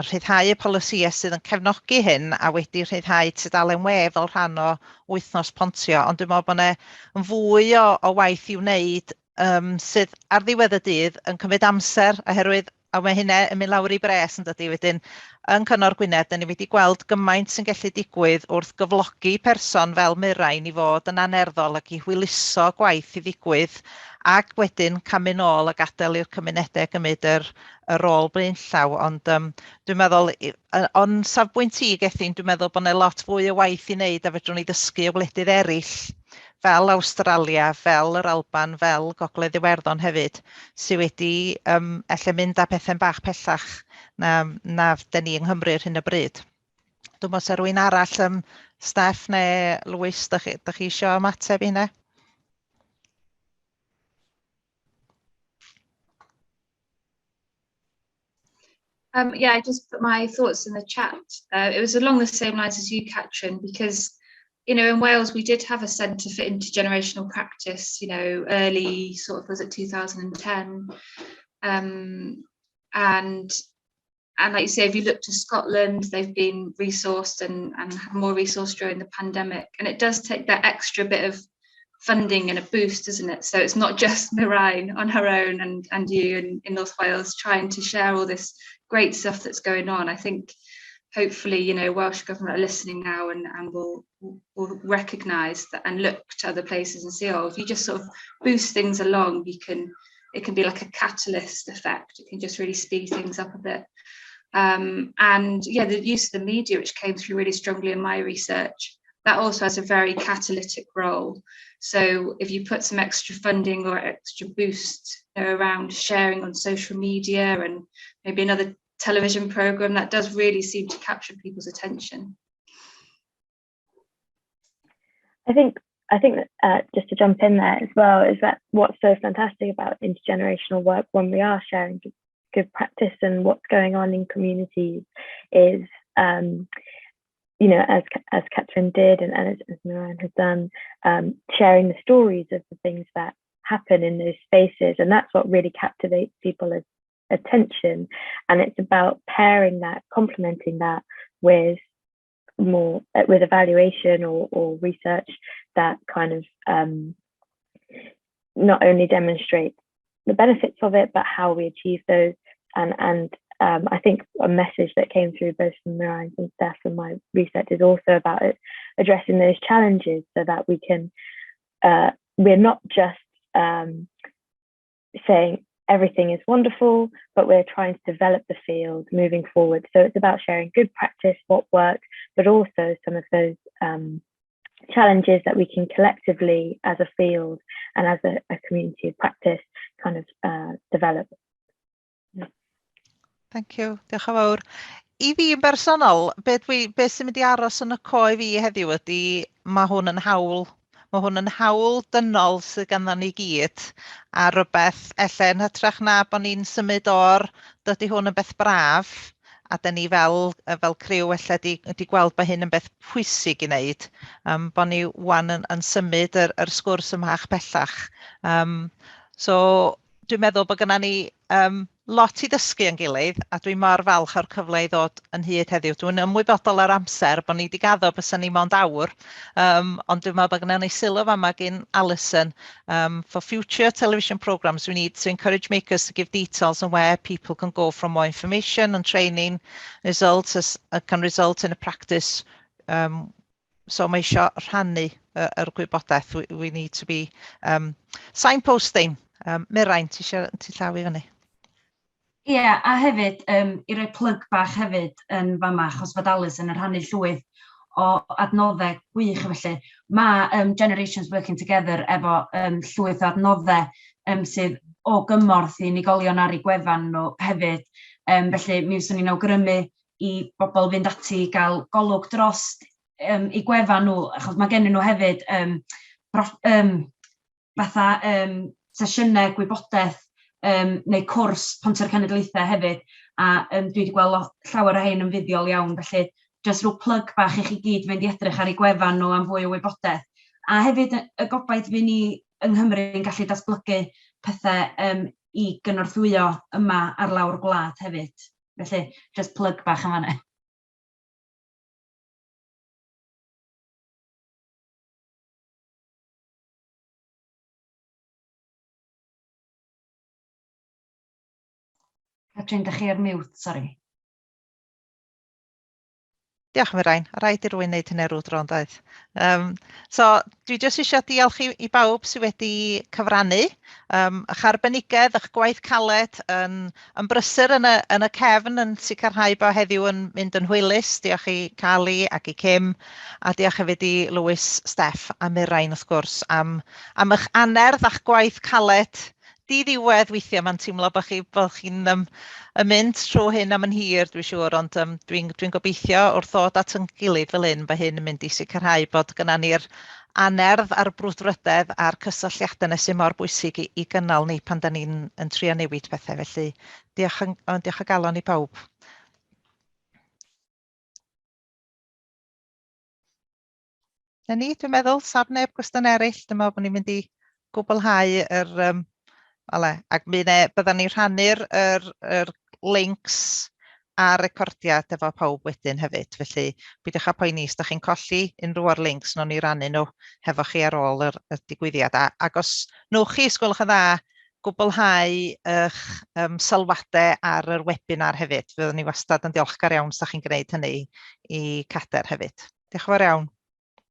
rhyddhau y polisïau sydd yn cefnogi hyn a wedi rhyddhau tudalen we fel rhan o wythnos Pontio. Ond dwi'n meddwl bod yna fwy o waith i'w wneud sydd ar ddiwedd y dydd yn cymryd amser, oherwydd a mae hynna yn mynd lawr i bres yn dydy. Wedyn, yn Cyngor Gwynedd, dyn ni wedi gweld gymaint sy'n gallu digwydd wrth gyflogi person fel Mirain i fod yn annerddol ac i hwyluso gwaith i ddigwydd, ac wedyn camu nôl a gadael i'r cymunedau gymryd y rôl blaenllaw. Ond dwi'n meddwl, o'n safbwynt i, Gethin, dwi'n meddwl bod yna lot fwy o waith i wneud a fedrwn ni ddysgu o wledydd eraill, fel Awstralia, fel yr Alban, fel Gogledd Iwerddon hefyd, sydd wedi ella mynd â pethau'n bach pellach na dyn ni yng Nghymru ar hyn o bryd. Dwi'n meddwl sa rhywun arall, Steph neu Lewis, da chi isio ymateb i hynna? Yeah, I just put my thoughts in the chat. It was along the same lines as you, Catrin, because in Wales we did have a centre for intergenerational practice, early sort of, was it 2010? And like you say, if you look to Scotland, they've been resourced and have more resource during the pandemic. And it does take that extra bit of funding and a boost, doesn't it? So it's not just Mirain on her own and you in North Wales trying to share all this great stuff that's going on. I think hopefully, Welsh Government are listening now and will recognise that and look to other places and see, oh, if you just sort of boost things along, it can be like a catalyst effect. It can just really speed things up a bit. And yeah, the use of the media, which came through really strongly in my research, that also has a very catalytic role. So if you put some extra funding or extra boost around sharing on social media and maybe another television program, that does really seem to capture people's attention. I think that just to jump in there as well, is that what's so fantastic about intergenerational work when we are sharing good practice and what's going on in communities is, as Catrin did and as Mirain has done, sharing the stories of the things that happen in those spaces. And that's what really captivates people's attention. And it's about pairing that, complementing that with more, with evaluation or research that kind of not only demonstrates the benefits of it, but how we achieve those. And I think a message that came through both from Mirain and Steph and my research is also about it, addressing those challenges so that we're not just saying everything is wonderful, but we're trying to develop the field moving forward. So it's about sharing good practice, what works, but also some of those challenges that we can collectively as a field and as a community of practice kind of develop. Thank you, diolch yn fawr. I fi yn bersonol, be sy'n mynd i aros yn y co i fi heddiw ydy mae hwn yn hawl. Mae hwn yn hawl dynol sydd ganddo ni gyd a rhywbeth ella yn hytrach na bod ni'n symud o'r dydy hwn yn beth braf. a da ni fel, fel criw ella 'di, 'di gweld bod hyn yn beth pwysig i wneud, bod ni wan yn, yn symud yr, yr sgwrs ymhach bellach. So dwi'n meddwl bod gynna ni lot i ddysgu yn gilydd, a dwi mor falch o'r cyfle i ddod yn hyd heddiw. Dwi'n ymwybodol o'r amser bod ni wedi gaddo bysa ni mond awr, ond dwi'n meddwl bod gynna ni sylw fama gyn Alison. For future television programmes, we need to encourage makers to give details on where people can go for more information and training results as, can result in a practice. So mae eisiau rhannu yr gwybodaeth. We need to be signposting. Mirain, ti eisiau ti llaw i fyny? Ie, yeah, a hefyd, i roi plug bach hefyd yn fama, achos fod Alison yn rhannu llwyth o adnoddau gwych felly. Mae Generations Working Together efo llwyth o adnoddau sydd o gymorth i unigolion ar eu gwefan nhw hefyd. Felly mi fyswn i'n awgrymu i bobl fynd ati i gael golwg dros eu gwefan nhw, achos mae gennyn nhw hefyd fatha sesiynau gwybodaeth neu cwrs Pontio'r Cenedlaethau hefyd, a dwi wedi gweld llawer o hein yn fuddiol iawn, felly jyst rhyw plug bach i chi gyd fynd i edrych ar eu gwefan nhw am fwy o wybodaeth. A hefyd y gobaith fydd ni yng Nghymru yn gallu datblygu pethau i gynorthwyo yma ar lawr gwlad hefyd. Felly, jyst plug bach yn fanna. Catrin, da chi ar mute, sori. Diolch Mirain. Rhaid i rywun wneud hynny rhyw dro yn doedd. So dwi jyst eisiau diolch i bawb sydd wedi cyfrannu. Eich arbenigedd, eich gwaith caled yn, yn brysur yn y cefn yn sicrhau bod heddiw yn mynd yn hwylus. Diolch i Cali ac i Kim, a diolch hefyd i Lewis, Steff a Mirain wrth gwrs am, am eich annerdd a'ch gwaith caled diddiwedd weithiau. Mae'n teimlo bod chi, bod chi'n yn mynd trwy hyn am yn hir, dwi'n siŵr, ond dwi'n dwi gobeithio wrth ddod at yn gilydd fel hyn, bod hyn yn mynd i sicrhau bod gynna ni'r annerdd a'r brwdfrydedd a'r cysylltiadau yna sy'n mor bwysig i gynnal ni pan da ni'n yn trio newid pethau. Felly diolch, yn, diolch o galon i bawb. Na ni, dwi'n meddwl, saf neb gwestiwn eraill, dwi'n meddwl bod ni'n mynd i gwblhau yr... Wale, ac mi ne, byddan ni rhannu'r yr, yr links a'r recordiad efo pawb wedyn hefyd. Felly, peidiwch â poeni os da chi'n colli unrhyw o'r links, nawn ni rannu nhw hefo chi ar ôl yr, y digwyddiad. A, ac os newch chi, os gwelwch yn dda, gwblhau eich sylwadau ar yr webinar hefyd. Fyddwn ni wastad yn diolchgar iawn os da chi'n gwneud hynny i Cader hefyd. Diolch yn fawr iawn.